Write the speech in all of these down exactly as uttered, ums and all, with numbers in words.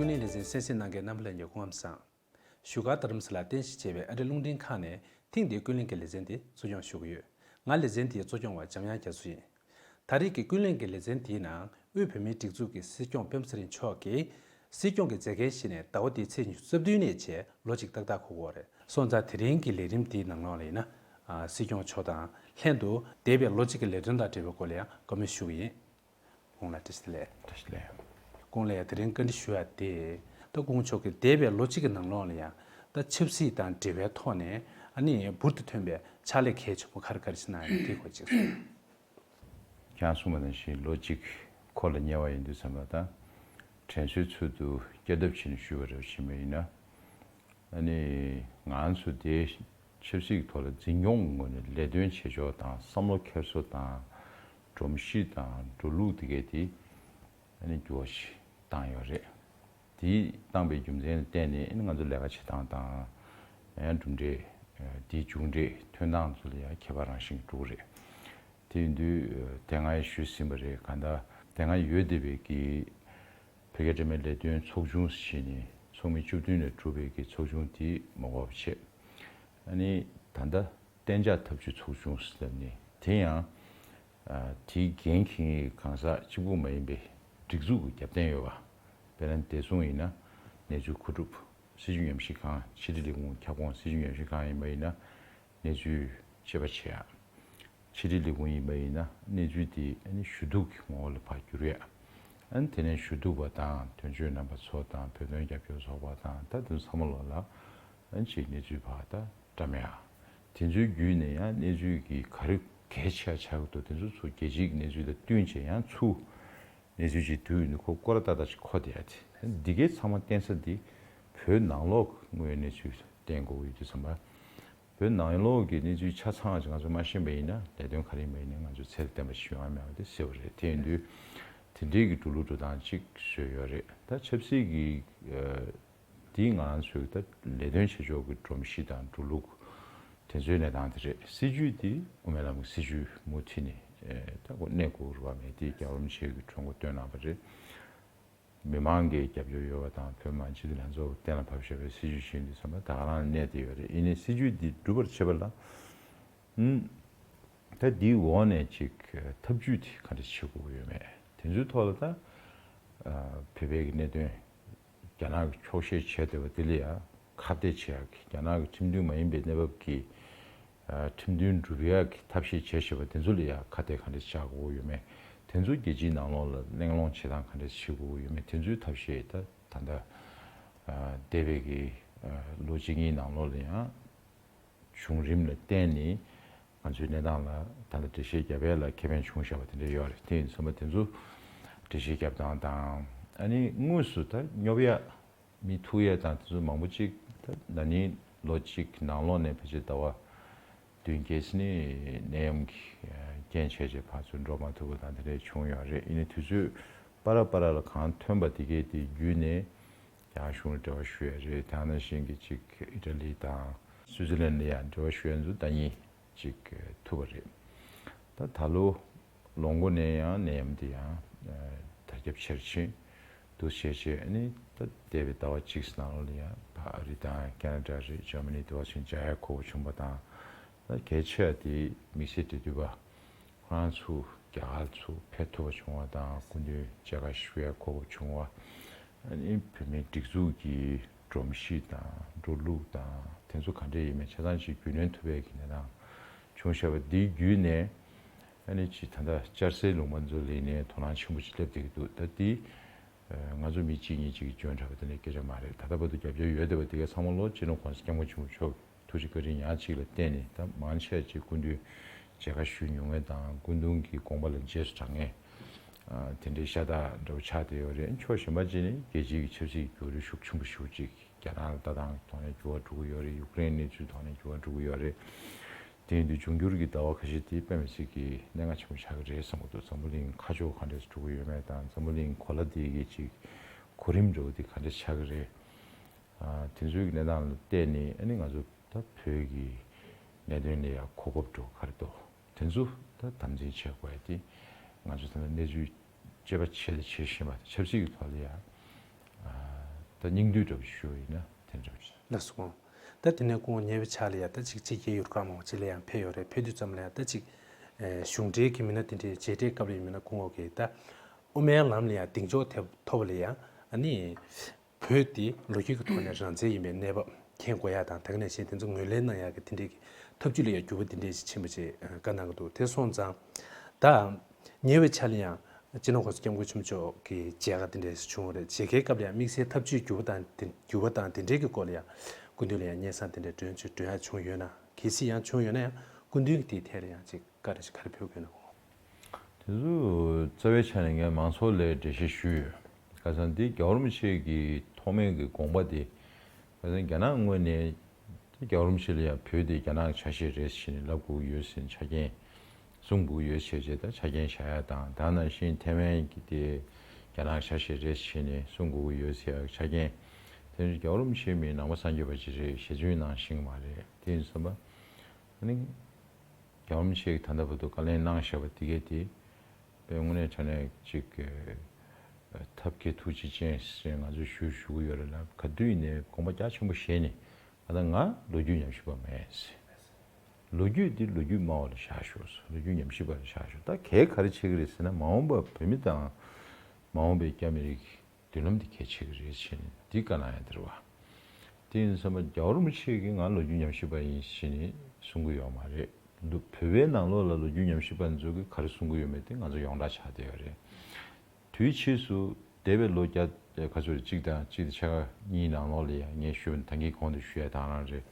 ཀུན་གླེང་ལེ་ཚན་གསན་གཟིགས་གནང་མཁན་རྣམ་པ་ལྷན་རྒྱས་སྐུ་ཁམས་བཟང་། བཞུགས་སྒར་རྡ་རམ་ས་ལར་རྟེན་གཞི་བྱས་པའི་ཨ་རིའི་རླུང་འཕྲིན་ཁང་ནས་ཐེངས་འདིའི་ཀུན་གླེང་གི་ལེ་ཚན་འདི་གཙོ་སྐྱོང་ཞུ་གི་ཡོད། ང་ལེ་ཚན་འདིའི་གཙོ་སྐྱོང་བ་འཇམ་དབྱངས་རྒྱ་མཚོ་ཡིན། ད་རེས་ཀྱི་ཀུན་གླེང་གི་ལེ་ཚན་འདིའི་ནང་དབུས་བོད་མིའི་སྒྲིག་འཛུགས་ཀྱི་སྲིད་སྐྱོང་སྤེན་པ་ཚེ་རིང་མཆོག་གིས་སྲིད་སྐྱོང་གི་མཛད་འགན་བཞེས་ནས་ཟླ་བ་འདིའི་ཚེས་ཉི་ཤུ་རྩ་བདུན་ནས་བྱས་ལོ་གཅིག་ཏག་ཏག་འཁོར་གྱི་ཡོད་རེད། སོང་ཙང་དེ་རིང་གི་ལས་རིམ་འདིའི་ནང་ལོགས་ལ་ཡིན་ན། ཨ། སྲིད་སྐྱོང་མཆོག་དང་ལྷན་དུ་འདས་པའི་ལོ་གཅིག་གི་ལས་དོན་དང་འབྲེལ་བའི་སྐོར་ལ་ཡང་བཀའ་མོལ་ཞུ་གི་ཡིན། ཁོང་ལ་བཀྲ་ཤིས་བདེ་ལེགས། བཀྲ་ཤིས་བདེ་ལེགས། ཁོང་ལ་ཡང་དེ་རིང་བཀའ་འདྲི་ཞུ་ཡ་དེ། ད་སྐུ་ངོ་མཆོག་གིས་འདས་པའི་ལོ་གཅིག་གི་ནང་ལོགས་ལ་ཡང་ད་ཆབ་སྲིད་དང་འབྲེལ་བའི་ཐོག་ནས་ཨ་ནི་འབུར་དུ་ཐོན་པའི་ཕྱག་ལས་གལ་ཆེན་པོ་ག་རེ་ག་རེ་ཞིག་གནང་ཡོད་དེའི་སྐོར་ཅིག་གསུངས། ཁྱེད་རང་གསུངས་པ་ནང་བཞིན་ལོ་གཅིག་འཁོར་ལ་ཉེ་བ་ཡིན་དུས་ཙམ་པ་དང་། དྲན་གསོའི་ཚུལ་དུ་བསྐྱར་ལྡབ་བྱས་ནས་ཞུས་པ་རེད་བ་ཕྱིན་པ་ཡིན་ན། ཨ་ནི་ང་ཚོ་དེ་ཆབ་སྲིད་ཀྱི་ཐོག་ལ་འཛིན་སྐྱོང་གི་ངོས་ནས་ལས་དོན་བྱེད་ཕྱོགས་དང་བསམ་བློ་འཁྱེར་སོ་དང་སྒྲོམ་གཞི་དང་འགྲོ་ལུགས་དེ་གས་དེ་ཨ་ནི་འགྱུར་བ་ཞིག་བཏང་ཡོད་རེད། དེ་བཏང་པའི་རྒྱུ་མཚན་ལ་བརྟེན་ནས་ཨ་ནི་ང་ཚོ་ལས་ཀ་བྱེད་སྟངས་དང་ཡང་གྲུབ་འབྲས་དེའི་མཇུག་འབྲས་ཐོན་སྟངས་ཚོ་ལ་ཡང་ཁྱད་པར་རང་བཞིན་འགྲོ་གི་རེད། དེ་ཡིན་དུས་དེ་སྔ་ཡང་ཞུས་ཟིན་པ་རེད། གང་ལྟར་དེ་སྔ་ཡོད་བསྡད་པའི་གི་བོད་རྒྱ་འབྲེལ་མོལ་ལས་དོན་ཚོགས་ཆུང་ཞེས་ནས་ཚོགས་མི་བཅུ་བདུན་ནས་གྲུབ་པའི་གི་ཚོགས་ཆུང་དེ་མ་འགོར་བ་བྱས། ཨ་ནི་ད་ལྟ་གཏན་འཇགས་ཐབས་ཇུས་ཚོགས་ཆུང་ཟེར་ནས་དེ་ཡང་ཨ་དེའི་འགན་འཁྱེར་མཁན་གང་ཟག་གཅིག་པུ་མ་ཡིན་པའི་སྒྲིག་འཛུགས་ཀྱི་རྒྱབ་རྟེན་ཡོད་པ། དཔེར་ན་བདེ་སྲུང་ཡིན་ན་གནས་ཚུལ་མཁོ་སྒྲུབ། སྲིད་བྱུས་ཉམས་ཞིབ་ཁང་ཕྱི་དྲིལ་ལས་ཁུངས་ཁྱབ་ཁོངས་སྲིད་བྱུས་ཉམས་ཞིབ་ཁང་ཡིན་པ་ཡིན་ན་གནས་ཚུལ་དཔྱད་པ་བྱེད་ཡག་ཕྱི་དྲིལ་ལས་ཁུངས་ཡིན་པ་ཡིན་ན་གནས་ཚུལ་དེ་ཨ་ནི་ཞུ་གཏུག་གི་ངོ་བོ་ལ་ཕར་བསྒྱུར་ཡ། ཨ་ནི་དེ་ནས་ཞུ་གཏུག་པ་དང་དོན་གཅོད་རྣམ་པ་ཚོ་དང་བོད་དོན་རྒྱབ་སྐྱོར་ཚོགས་པ་དང་ད་དེ་ཚོ་ཚང་མ་ལོག་ལ་ཨ་ནི་ཅིག་གནས་ཚུལ་ཕར་ད་བཀྲམ་ཡ། དེ་ཚོའི་བརྒྱུད་ནས་ཡང་གནས་ཚུལ་གྱི་ག་རེ་གལ་ཆེ་ཆགས་ཀྱི་འདུག་དེ་ཚོ་ཚུར་རྒྱལ་སྤྱིའི་གནས་ཚུལ་དང་བསྟུན་བྱས་ཡང་ཚུར་གནས་ཚུལ་ཅིག་བསྡུས་ནས་ཁོ་སྐོར་ར་ཏག་ཏག་ཅིག་མཁོ་བསྡད་ཡ་དེ། འདི་གའི་ཚང་མ་བསྟན་ས་འདི་བོད་ནང་ལོགས་ཀྱི་དངོས་ཡོད་གནས་ཚུལ་བསྟན་དགོས་ཀྱི་ཡོད་དུས་ཙམ་པ། བོད་ནང་ལོགས་ཀྱི་གནས་ཚུལ་ཆ་ཚང་ཞིག་ང་ཚོ་མ་ཤེས་པ་ཡིན་ན་ལས་དོན་ག་རེ་ཡིན་པ་ཡིན་ན་ང་ཚོ་ཚད་ལྡན་པ་ཞིག་ཡོང་ཡ་མེད་པ་དེ་གསལ་པོ་རེད། དེ་ཡིན་དུས་དེ་འདྲའི་གི་འགྲོ་ལུགས་འགྲོ་སྟངས་ཅིག་བཟོས་ཡོད་རེད། ད་ཆབ་སྲིད་ཀྱི་ཨ་དེ་ང་རང་ཚོའི་ད་ལས་དོན་བྱེད་ཕྱོགས་ཀྱི་སྒྲོམ་གཞི་དང་འགྲོ་ལུགས་དེ་ཚོའི་གནས་སྟངས་དེ་རེད། སྲིད་ཇུས་དེ་དབུ་མའི་ལམ་གྱི་སྲིད་ཇུས་མུ་མཐུད་ནས་ཨ་ད་ཁོ་གནས་དགོས་རེད་པ། མེད་དེ་རྒྱལ་བ་རིན་པོ་ཆེ་གི་གྲོས་འགོ་བཏོན་གནང་བ་རེད། མི་མང་གི་རྒྱབ་སྐྱོར་ཡོད་པ་དང་བོད་མི་མང་སྤྱི་འཐུས་ལྷན་ཚོགས་གཏན་ལ་ཕབ་བཞག་པའི་སྲིད་ཇུས་ཤིག་ཡིན་དུས་ཙམ་པ་ད་ག་རང་གནས་བསྡད་ཡོད་རེད། ཡིན་ནའི་སྲིད་ཇུས་འདི་འགྲུབ་པར་བྱེད་པ་ལ་ཨུམ་ད་འདིའི་འོག་ནས་ཅིག་ཐབས་ཇུས་དེ་ག་འདྲ་བྱེད་དགོས་ཀྱི་ཡོད་མེད་དེ་ཚོའི་ཐོག་ལ་ད་ཨ་བོད་པའི་གི་གནད་དོན་རྒྱ་ནག་གིས་འཁྱོག་བཤད་བྱས་བསྡད་པ་འདི་ལ་ཡང་ཁ་གཏད་བྱེད་ཡག་གི་རྒྱ་ནག་གི་ཁྲིམས་མཐུན་མ་ཡིན་པའི་གནས་བབ་ཀྱི་ཨ་ཁྲིམས་མཐུན་སྒྲུབ་ཡག་གི་ཐབས་ཤེས་བྱས་བཞག་པ་དེ་ཚོ་ལ་ཡང་ཁ་གཏད་ག་འདྲ་བཅག་དགོས་ཀྱི་ཡོད་མེད། དེ་ཚོ་རྒྱལ་སྤྱིའི་ནང་ལོགས་ལ་གླེང་སློང་བྱེད་སྟངས་ག་འདྲ་བྱེད་དགོས་ཀྱི་ཡོད་མེད། དེ་ཚོའི་ཐབས་ཤེས་ད་ད་ལྟ་ཨ་འདས་པའི་གི་ཨ་ལོ་གཅིག་གཉིས་ནང་ལོགས་ལ་ཡང་བྱུང་རིམ་ལ་བརྟེན་ནས་ང་ཚོའི་གནས་སྟངས་ལ་ད་ལྟ་འགྲེལ་བཤད་རྒྱབ་ཡ་ལ་ཁེ་ཕན་བྱུང་བཞག་པ་དེ་འདྲ་ཡོད་རེད། དེ་ཡིན་ཙང་དེ་ཚོ་འགྲེལ་བཤད་རྒྱབ་སྟངས་དང་ཨ་ནི་དངོས་སུ་ད་སྙོབ་ཡ། མི་ཐུག་ཡས་དང་དེ་ཚོ་མང་པོ་ཅིག་ད་ན་ནིང་ལོ་གཅིག་གི་ནང་ལོགས་ནས་ཕལ་ཆེར་ཟླ་བ་བདུན་བརྒྱད་ཙམ་ནས་ནད་ཡམས་ཀྱི་རྐྱེན་བྱས་རྗེས་ཕར་ཚུར་འགྲོ་མ་ཐུབ་པ་དང་དེ་འདྲས་བྱུང་ཡོད་རེད། ཡིན་ནའི་དུས་ཚོད་པ་ར་པ་ར་ལ་གང་ཐོན་པ་དེ་གས་དེ་བརྒྱུད་ནས་རྒྱ་གཞུང་ལ་འབྲེལ་བ་ཞུ་ཡས་རེད། དེ་ནང་བཞིན་གྱི་ཅིག་ཨི་ཊ་ལི་དང་སུའི་ཙི་ལན་ལ་ཡང་འབྲེལ་བ་ཞུ་ཡས་ཚོ་ཟླ་གཉིས་ཅིག་ཐུབ་པ་རེད། ད་ད་ལོ་ལོ་མགོ་ནས་ཡང་ནད་ཡམས་འདི་ཡང་དར་ཁྱབ་ཆེར་ཕྱིན་འདུག་བྱས་བྱས་ཨ་ནི་ད་འདས་པའི་ཟླ་བ་གཅིག་ནང་ལོགས་ལ་ཡང་ཕ་ཨ་རི་དང་ཁེ་ན་ཌ་རེད། འཇར་མ་ནི་དེ་བ་ཚོ་མཇལ་ཡ་གོ་སྐབས་བྱུང་བ་དང་། ད་གལ་ཆེ་བ་དེ་དམིགས་བསལ་དེ་དུས་པ་ཁོ་རང་ཚོ་རྒྱ་གར་ཚུར་ཕེབས་ཐུབ་པ་བྱུང་བ་དང་སྐུ་མདུན་མཇལ་ཁ་ཞུ་ཡ་གོ་སྐབས་བྱུང་བ། ཨ་ནི་བོད་མིའི་སྒྲིག་འཛུགས་ཀྱི་སྒྲོམ་གཞི་དང་འགྲོ་ལུགས་དང་དེ་ཚོ་ག་འདྲས་ཡིན་མིན་ཆ་ཚང་ཅིག་རྒྱུས་ལོན་ཐུབ་པའི་གི་གནས་སྟངས་བྱུང་བཞག་པ་འདི་བརྒྱུད་ནས་ཨ་ནི་ཅིག་ད་ལྟ་བསྐྱར་གསོའི་ལུང་པ་ཚོ་ལ་ཡིན་ནའི་དོ་སྣང་ཆེན་པོ་ཅིག་སླེབས་བསྡད་ཀྱི་འདུག་ད་འདི་ང་ཚོ་མི་གཅིག་གཉིས་གཅིག་གིས་འཇོན་དྲགས་པ་དེ་འདྲའི་སྐད་ཆ་མ་རེད། ད་ལྟ་བར་དུ་རྒྱབ་སྐྱོར་ཡོད་བསྡད་པ་དེ་གའི་ཚང་མ་ལོ་སྤྱི་ནོར་༸གོང་ས་༸སྐྱབས་མགོན་ཆེན་པོ་མཆོག་ཐུགས་རྗེ་བཀའ་དྲིན་ཡང་གཅིག་ལ་བརྟེན་ནས་ད་མང་ཆེ་བ་ཅིག་སྐུ་མདུན་མཇལ་ཁ་ཞུ་མྱོང་མཁན་དང་སྐུ་མདུན་གྱི་དགོངས་པ་ལ་རྗེས་སུ་འབྲང་མཁན་དེ་འདྲའི་ཤ་སྟག་འདྲ་བོ་ཆགས་བསྡད་ཡོད་རེད། ཕྱོགས་གཞན་པ་ཅིག་ནས་རྒྱལ་སྤྱིའི་གི་ཆབ་སྲིད་ཀྱི་འགྱུར་བ་ཤུགས་ཆེན་པོ་ཞེ་པོ་ཅིག་རྒྱ་ནག་ལ་ལྟ་སྟངས་ཀྱི་ཐོག་ནས་འགྱུར་བ་འགྲོ་གི་ཡོད་རེད། ཡུཀ་རེན་གནས་ཚུལ་ཐོག་ནས་འགྱུར་བ་འགྲོ་གི་ཡོད་རེད། དེ་ཡིན་དུས་འབྱུང་འགྱུར་གྱི་ཟླ་བ་ཁ་ཤས་དེ་དཔེ་མི་སྲིད་ཀྱི་གནད་འགག་ཆེན་པོ་ཆགས་ཀྱི་རེད་བསམ་གྱི་འདུག་འཛམ་བུ་གླིང་ཁ་ཕྱོགས་ག་འདྲས་འགྲོ་གི་ཡོད་མེད་དང་འཛམ་བུ་གླིང་གོ་ལ་འདི་གི་ཅིག་གོ་རིམ་འདྲ་བོ་དེ་ག་འདྲས་ཆགས་ཀྱི་རེད། ཨ་དེ་ཚོའི་གནས་སྟངས་ལ་བལྟས་ནས་ཨ་ནི་ང་ཚོ་ད་བོད་ཀྱི་གནད་དོན་ལ་ཡང་གོ་སྐབས་འདྲ་བོ་ག་རེ་འདུག་དེ་ཚོ་ད་དམ་འཛིན་བྱེད་དགོས་ཡ་དེ་ང་ཚོ་ད་ལྟ་གནས་ཚུལ་དཔྱད་པ་བྱས་དང་བྱེད་བཞིན་པ་ཆབ་སྲིད་ཀྱི་ཐོག་ལ་ཡང་ཨ་ ད་སྙིང་བསྡུས་འདྲ་པོ་ཞུ་བ་ཡིན་ན་དེ་འདྲ་པོ་ཞིག་ལགས་སོ། ད་དེ་ནས་སྐུ་ངོ་ཉེ་བའི་ཆར་ལ་ཡང་ད་ཅིག་ཕྱི་རྒྱལ་ཡུལ་གྲུ་ཁག་མང་པོ་ཅིག་ལ་ཡང་ཕེབས་ཡོད་རེད། ཕེབས་དུས་ཙམ་ལ་ཡང་ད་ཅིག་ཨེ་གཞུང་འབྲེལ་གྱི་མི་སྣ་དེ་འདྲའི་མཇལ་འཕྲད་སྐབས་ལ་ཡིན་མིན་ན་སྐུ་ངོ་གིས་ད་དབུ་མའི་ལམ་ལ་ཡང་གདེང་འཇོག་ཐེབས་ཐོབ་པ་ལ་ཡང་ཨ་ནི་བོད་དེ་ལོ་རྒྱུས་ཀྱི་ཐོག་ནས་རང་བཙན་ཡིན་པའི་གནས་བབ་མཁྱེན་དགོས་ཡ་དང་། དེ་ག་ནང་བཞིན་དེ་ཚོ་ངོས་ལེན་གནང་ཡ་གི་དེ་འདྲའི་གི་ཐབས་ཇུས་ལ་ཡང་འགྱུར་བ་དེ་འདྲའི་ཞིག་ཕྱིན་པ་ཅིག་བཀའ་གནང་གི་འདུག་དེ་སོང་ཙང་ད་ཉེ་བའི་ཆར་ལ་ཡང་། སྤྱི་ནོར་༸གོང་ས་༸སྐྱབས་མགོན་ཆེན་པོ་མཆོག་གི་མཇལ་ཁ་དེ་འདྲ་ཞིག་བྱུང་བ་རེད། མཇལ་ཁའི་སྐབས་ལ་ཡང་དམིགས་བསལ་ཐབས་ཇུས་འགྱུར་བ་དང་དེ་འགྱུར་བ་དང་དེ་འབྲེལ་གྱི་སྐོར་ལ་ཡང་སྐུ་མདུན་ལ་ཡང་སྙན་སེང་དེ་འདྲ་སྒྲོན་ཅིག་སྒྲོན་ཡག་བྱུང་ཡོད་ན། གལ་སྲིད་ཡང་བྱུང་ཡོད་ན་ཡང་སྐུ་མདུན་གྱིས་དེའི་ཐད་ལ་ཡང་ཅིག་བཀའ་འདྲ་ཞིག་ག་རེ་ཕེབས་དགོས་ན། དེ་ཚོ་རྩ་བའི་ཆ་ནས་ངས་མང་ཚོགས་ལ་འགྲེལ་བཤད་ཞུས་ཡོད། ཁ་སང་འདི་རྒྱལ་བ་རིན་པོ་ཆེ་གི་ཐོག་མའི་གི་དགོངས་པ་དེ། ཁ་སང་རྒྱ་ནག་ངོས་ནས་རྒྱལ་བ་རིན་པོ་ཆེ་ལ་ཡང་བོད་དེ་རྒྱ་ནག་གི་ཆ་ཤས་རེད་ཟེར་ནས་ལབ་དགོས་ཀྱི་ཡོད་ཟེར་ནས་ཆ་རྐྱེན་གསུང་དགོས་ཀྱི་ཡོད་ཟེར་བྱས། ད་ཆ་རྐྱེན་བཞག་ཡ་དང་། ད་ནང་བཞིན་ཐེ་ཝན་གྱི་དེ་རྒྱ་ནག་གི་ཆ་ཤས་རེད་ཟེར་ནས་གསུང་དགོས་ཀྱི་ཡོད་ཟེར་ཡ་ཆ་རྐྱེན་དེ་རྒྱལ་བ་རིན་པོ་ཆེ་མིན་ནང་པ་སངས་རྒྱས་པ་ཅིག་རེད་ཞེ་ཚོད་གནང་ཤེས་ཀྱི་མ་རེད། དེ་ཡིན་དུས་ཙམ་པ་ཨ་ནི་རྒྱལ་བ་རིན་པོ་ཆེ་གིས་ད་ལྟ་བར་དུ་བཀའ་ལན་གནང་བཞག་པ་དེ་གས་དེ་དཔེ་དངོས་གནས་དྲང་གནས་ཅིག་ཐབས་མཁས་ཐུགས་རྗེ་ཅན་ཟེར་ང་ཚོས་ཞུ་ཞུ་གི་ཡོད་རེད་ལ། ག་དུས་ཡིན་ནའི་དགོངས་པ་རྒྱ་ཆེན་པོ་བཞེས་ནས། ད་ལྟ་ང་ལོ་རྒྱུས་ཉམས་ཞིབ་པ་མེད། ལོ་རྒྱུས་འདི་ལོ་རྒྱུས་སྨྲ་བ་ལ་བཞག་ཤོག་ཟེར། ལོ་རྒྱུས་ཉམས་ཞིབ་པ་ལ་བཞག་ཤོག་ད་གལ་ག་རེ་ཆགས་ཀྱི་རེད་ཟེར་ན། མ་འོངས་པ་བོད་མི་དང་མ་འོངས་པའི་སྐྱབས་མི་རིགས་མདུན་ལམ་འདི་གལ་ཆེ་གི་རེད་ཟེར་ནས་འདི་བཀའ་གནང་ཡ་འདི་རེད་བ། དེ་ཡིན་དུས་ཙམ་པ་རྒྱལ་བ་རིན་པོ་ཆེ་གིས་ང་ལོ་རྒྱུས་ཉམས་ཞིབ་པ་ཡིན་ཟེར་ནས་གསུང་གི་ཡོད་མ་རེད། ལོ་བོད་པའི་ནང་ལོགས་ལ་ལོ་རྒྱུས་ཉམས་ཞིབ་པ་ཚོ་གིས་ག་རེ་གསུང་གི་ཡོད་མེད་དེ་ང་ཚོ་ཡོངས་གྲགས་ཆགས་བསྡད་ཡོད་རེད། དུས་ཕྱིས་སུ་འདས་པའི་ལོ་བརྒྱ་ཁ་ཚོད་རེད། གཅིག་དང་གཅིག་དང་ཕྱེད་ཀ་གཉིས་ནང་ལོགས་ལ་ཡང་ངས་ཞུས་པ་ད་གིན་གོང་དུ་ཞུས་ཡ་དང་རང་རེད།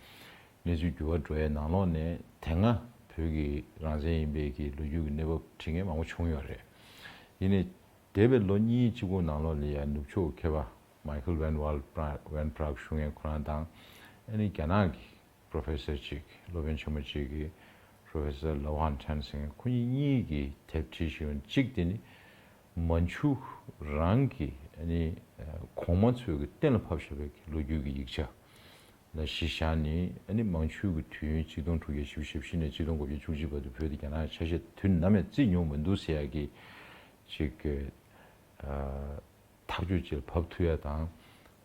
གནས་ཚུལ་འགྱུར་བ་འགྲོ་ཡའི་ནང་ལོགས་ནས་དེ་སྔ་བོད་ཀྱི་རང་བཙན་ཡིན་པའི་གི་ལོ་རྒྱུས་ཀྱི་གནས་བབ་དྲི་མཁན་མང་པོ་བྱུང་ཡོད་རེད། ཡིན་ནའི་འདས་པའི་ལོ་གཉིས་གཅིག་པོ་ནང་ལོགས་ལ་ཡང་ནུབ་ཕྱོགས་མཁས་པ་མའི་ཁལ་ཝན་ཝལ་ཝན་པྲག་ཞུ་མཁན་ཁོ་རང་དང་། ཨ་ནི་རྒྱ་ནག་གི་པྲོ་ཕེ་སར་གཅིག་སློབ་དཔོན་ཆེན་མོ་གཅིག་གིས་པྲོ་ཕེ་སར་ལའོ་ཧན་ཁྲན་ཟེར་མཁན། ཁོ་གཉིས་གཉིས་ཀྱིས་དེབ་བྲིས་བཞག་ཡོད། གཅིག་དེ་ནི་མན་ཇུ་རང་གི་ཨ་ནི་གོང་མ་ཚོས་ཀྱི་གཏན་ལ་ཕབ་བཞག་པའི་ལོ་རྒྱུས་ཀྱི་ཡིག་ཆ་ལ་གཞི་བཞག་ནས། ཨ་ནི་མན་ཇུ་གི་དུས་ཡུན་ཆིག་སྟོང་དྲུག་བརྒྱ་བཞི་བཅུ་ཞེ་བཞི་ནས་ཆིག་སྟོང་དགུ་བརྒྱ་བཅུ་གཅིག་བར་དུ་བོད་དེ་རྒྱ་ནག་གི་ཆ་ཤས་དུས་ནམ་ཡང་བརྩིས་མྱོང་མི་འདུག་ཟེར་ཡ་གི་ཅིག་ཨ། ཐག་གཅོད་ཅིག་ལ་བབས་ཐུབ་ཡ་དང་།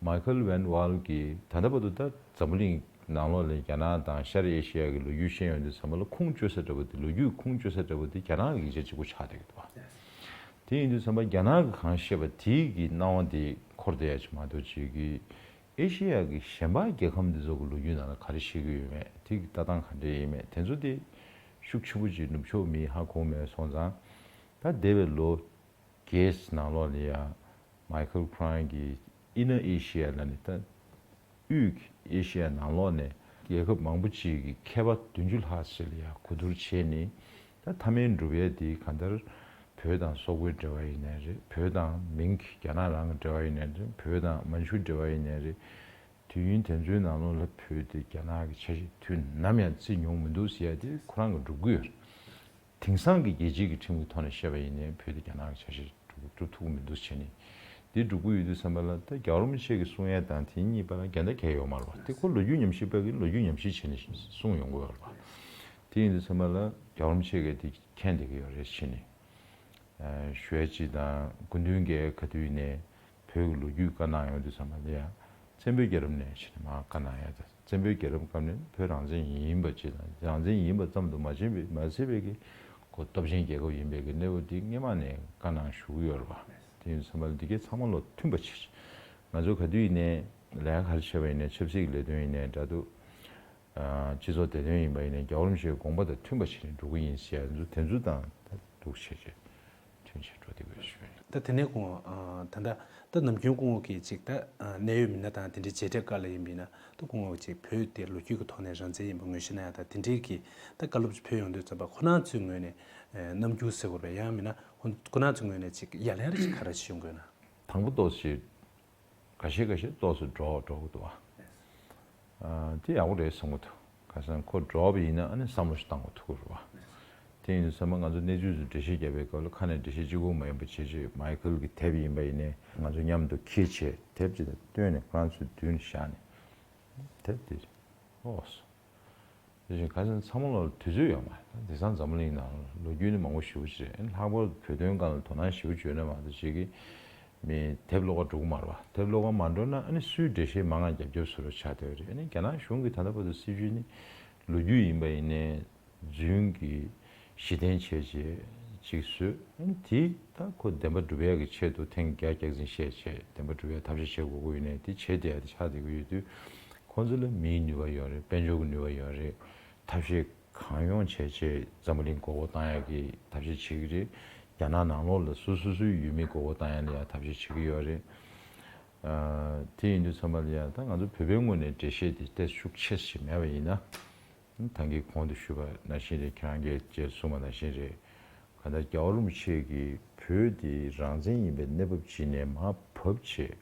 མའི་ཁལ་ཝན་ཝལ་གྱིས་ད་ལྟ་བར་དུ་ད་འཛམ་བུ་གླིང་ནང་ལོགས་ལ་རྒྱ་ནག་དང་ཤར་ཨེ་ཤི་ཡ་གི་ལོ་རྒྱུས་ཤེས་ཡོན་དེ་ཚང་མ་ལ་ཁུངས་བཅོལ་ས་འདྲ་པོ་དེ། ལོ་རྒྱུས་ཁུངས་བཅོལ་ས་འདྲ་པོ་དེ་རྒྱ་ནག་གི་ཡིག་ཆ་གཅིག་པོ་ཆགས་བསྡད་ཀྱི་འདུག་བ། དེ་ཡིན་དུས་ཙམ་པ་རྒྱ་ནག་གིས་གང་བཤད་པ་དེའི་གི་སྣང་བ་དེ་འཁོར་བསྡད་ཡ་ཅིག་མ་གཏོགས། ཅིག་གི་ཨེ་ཤི་ཡ་གི་གཞན་པ་རྒྱལ་ཁབ་འདི་ཚོ་གི་ལོ་རྒྱུས་ནང་ལ་ག་རེ་བཤད་ཀྱི་ཡོད་མེད། དེ་གི་ལྟ་སྟངས་ག་འདྲ་ཡིན་མེད་དེ་ཚོ་དེ་ཤུགས་ཆེན་པོ་ཅིག་ནུབ་ཕྱོགས་མིས་ཧ་གོ་མེད་སོང་ཙང་། ད་འདས་པའི་ལོ་རྒྱས་ནང་ལོགས་ལ་ཡང་མའི་ཁལ་ཁོ་རང་གིས་ཨིན་ནར་ཨེ་ཤི་ཡ་ལ་ནི། ད་དབུས་ཨེ་ཤི་ཡ་ནང་ལོགས་ནས་རྒྱལ་ཁབ་མང་པོ་ཅིག་གི་མཁས་པ་བདུན་ཅུ་ལྷག་ཅིག་ལ་ཡང་གོ་བསྡུར་བྱས་ནས། ད་མཐའ་མའི་གྲུབ་འབྲས་དེ་གང་ལྟར་བོད་དང་སོག་པོའི་འབྲེལ་བ་ཡིན་ནའི་རེད། བོད་དང་མིང་གི་རྒྱ་ནག་རང་གི་འབྲེལ་བ་ཡིན་ནའི་རེད། བོད་དང་མན་ཇུའི་འབྲེལ་བ་ཡིན་ནའི་རེད། དུས་ཡུན་དེ་ཚོའི་ནང་ལོགས་ལ་བོད་དེ་རྒྱ་ནག་གི་ཆ་ཤས་དུས་ནམ་ཡང་བརྩིས་མྱོང་མི་འདུག་ཟེར་ཡ་དེ་ཁོ་རང་གི་སྒྲུབ་ཀྱི་ཡོད་རེད། དེང་སང་གི་རྒྱལ་སྤྱིའི་གི་ཁྲིམས་ཀྱི་ཐོག་ནས་བཤད་པ་ཡིན་ནའི་བོད་དེ་རྒྱ་ནག་གི་ཆ་ཤས་སྒྲུབ་སྒྲུབ་ཐུབ་ཀྱི་མི་འདུག་བྱས་ནས། དེ་སྒྲུབ་ཀྱི་ཡོད་དུས་ཙམ་པ་ལ། ད་རྒྱལ་བ་རིན་པོ་ཆེ་གིས་གསུང་ཡས་དང་དེ་གཉིས་བར་ལ་འགལ་ཟླ་གང་ཡང་ཡོད་མ་རེད་པ། དེ་ཁོ་ལོ་རྒྱུས་ཉམས་ཞིབ་པ་གིས་ལོ་རྒྱུས་ཉམས་ཞིབ་བྱས་ནས་གསུངས་ཡོང་གི་ཡོད་རེད་པ། དེ་ཡིན་དུས་ཙམ་པ་ལ་རྒྱལ་བ་རིན་པོ་ཆེ་གིས་དེ་མཁྱེན་བསྡད་ཀྱི་ཡོད་རེད་བྱས་ནས། ཨ། ཞུ་ཡས་ཅིག་དང་། སྐུ་མདུན་གྱིས་ག་དུས་ནས་བོད་ཀྱི་ལོ་རྒྱུས་བཀའ་གནང་ཡོང་དུས་ཙམ་པ་ལ་ཡང་། བཙན་པོའི་རྒྱལ་རབས་ནས་བྱས་ནས་མར་བཀའ་གནང་ཡ་དང་། བཙན་པོའི་རྒྱལ་རབས་སྐབས་ནས་བོད་རང་བཙན་ཡིན་པ་ཅིག་དང་། རང་བཙན་ཡིན་པ་ཙམ་དུ་མ་ཟད་པའི། མ་ཟད་པའི་གི་ཁོ་སྟོབས་ཆེན་རྒྱལ་ཁབ་ཡིན་པའི་གི་གནས་བབ་དེ་སྔོན་མ་ནས་བཀའ་གནང་བཞུགས་ཡོད་རེད་པ། དེ་ཡིན་ཙམ་པ་ལ་འདི་གའི་ཚང་མ་ལ་མཐུན་པ་བྱས། ང་ཚོ་ག་དུས་ཡིན་ནའི་ལས་ཀ་ག་རེ་བྱས་པ་ཡིན་ནའི། ཆབ་སྲིད་ཀྱི་ལས་དོན་ཡིན་ནའི་འདྲ་འདུག་ཨ། སྤྱི་ཚོགས་བདེ་དོན་ཡིན་པ་ཡིན་ནའི། རྒྱལ་བ་རིན་པོ་ཆེའི་དགོངས་པ་དང་མཐུན་པ་བྱས་ནས་འགྲོ་གི་ཡིན་ཟེར་ཡ་འདུག་དེ་ཚོ་དང་ད་འདུག་བྱས་བྱས། མཐུན་ཆེད་འགྲོ་བདེ་བའི་ཞུ་ཡིན། ད་དེ་ནས་སྐུ་ངོ། ཨ། ད་ལྟ་ད་ནམ་རྒྱུན་སྐུ་ངོ་གིས་ཅིག་ད་ཨ་གནད་ཡོད་མི་སྣ་དང་དེ་འདྲའི་མཇལ་འཕྲད་སྐབས་ལ་ཡིན་པ་ཡིན་ན། ད་སྐུ་ངོ་གིས་ཅིག་བོད་དེ་ལོ་རྒྱུས་ཀྱི་ཐོག་ནས་རང་བཙན་ཡིན་པ་ངོས་བཞེས་གནང་ཡ་དང་དེ་འདྲའི་གི་ད་བཀའ་སློབ་ཅིག་ཕེབས་ཡོང་དུས་ཙམ་པ། ཁོ་རང་ཚོའི་ངོས་ནས་ཨ་རྣམ་འགྱུར་ཟེར་དགོས་རེད་པས། ཡང་མིན་ན་ཁོ་ཁོ་རང་ཚོའི་ངོས་ནས་ཅིག་ཡ་ལན་རེ་ཅིག་ག་རེ་ཞིག་ཡོང་དགོས་ན། དང་པོ་ཏོག་ཙམ་ཅིག་འགའ་ཤས་འགའ་ཤས་ཏོག་ཙམ་འདྲོགས་འདྲོགས་ཀྱི་འདུག་པ། ཨ། དེ་ཡག་པོ་རེད་བསམ་གྱི་འདུག་ག་ས་ཁོ་འདྲོགས་པ་ཡིན་ན་ཨ་ནི་བསམ་བློ་ཞིག་བཏང་དགོས་ཐུག་གི་རེད་པ། དེ་ཡིན་དུས་ཙམ་པ་ང་ཚོ་གནས་ཚུལ་ཚོ་འགྲེལ་བཤད་རྒྱབ་པའི་སྐབས་ལ་ཁ་ནས་འགྲེལ་བཤད་གཅིག་པོ་མ་ཡིན་པ་བྱེད་བྱེད། མའི་ཁལ་གྱི་དེབ་ཡིན་པ་ཡིན་ནའི་ང་ཚོ་མཉམ་དུ་འཁྱེར་བྱས་དེབ་ཅིག་བཏོན་ནས་ཁོ་རང་ཚོའི་མདུན་བཞག་ནས། དེབ་དེ་ཨོ་སོ། དེ་བཞིན་ཁ་སང་ཚང་མ་ལ་དུས་ཚོད་ཡོད་མ་རེད། དེང་སང་འཛམ་བུ་གླིང་ནང་ལོ་རྒྱུས་ནི་མང་པོ་ཞེ་པོ་ཅིག་རེད། ལྷག་པར་དུ་བོད་དོན་སྒང་ལ་དོ་སྣང་ཞེ་པོ་བྱས་ན་མ་གཏོགས་ཅིག་གི། མི་དེབ་ཀློག་ག་འགྲོ་གི་མ་རེད་བ། དེབ་ཀློག་ག་མ་འགྲོ་ན་ཨ་ནི་སུའི་འགྲེལ་བཤད་མང་ང་རྒྱབ་རྒྱབ་བཟོ་འདྲ་ཆགས་བསྡད་པ་རེད། ཨ་ནི་རྒྱ་ནག་གཞུང་གི་ད་ལྟ་བར་དུ་སྲིད་བྱུས་ནི་ལོ་རྒྱུས་ཡིན་པ་ཡིན་ནའི་རྫུན་གྱི་གཞི་རྟེན་བྱས་བྱས་ཅིག་བཟོས། ཨ་ནི་དེ་ད་ཁོ་བདེན་པ་སྒྲུབ་ཡག་གི་ཆེད་དུ་ཐེངས་བརྒྱ་བརྒྱ་ཟིན་བཤད་བྱས་བདེན་པ་སྒྲུབ་ཡག་ཐབས་ཤེས་བྱེད་དགོས་ཀྱི་ཡོད་ནའི་དེ་བྱེད་བསྡད་ཡག་དེ་ཆགས་བསྡད་ཀྱི་ཡོད་དུས། ཁོང་ཚོ་ལ་མིའི་ནུས་པ་ཡོད་རེད། དཔལ་འབྱོར་གྱི་ནུས་པ་ཡོད་རེད། ཐབས་ཤེས་གང་ཡོང་བྱས་བྱས་འཛམ་བུ་གླིང་མགོ་སྐོར་བཏང་ཡག་གི་ཐབས་ཤེས་བྱེད་ཀྱི་རེད། རྒྱ་ནག་ནང་ལོགས་ལ་སོ་སོ་སོའི་ཡུལ་མི་མགོ་སྐོར་བཏང་ཡག་ལ་ཡང་ཐབས་ཤེས་བྱེད་ཀྱི་ཡོད་རེད། ཨ། དེ་ཡིན་དུས་ཙམ་པ་ལ་ཡང་ད་ང་ཚོ་བོད་པའི་ངོས་ནས་འགྲེལ་བཤད་དེ་ཏོག་ཙམ་ཤུགས་ཆེ་ཞིག་མེད་པ་ཡིན་ན། ད་གིན་གོང་དུ་ཞུས་པ་ནང་བཞིན་རེད། ཁྱེད་རང་གིས་ཅེས་གསུངས་པ་ནང་བཞིན་རེད། གང་ལྟར་རྒྱལ་བ་རིན་པོ་ཆེ་གིས་བོད་དེ་རང་བཙན་ཡིན་པའི་གནས་བབ་ཅིག་ནས་མར་བབས་བྱས།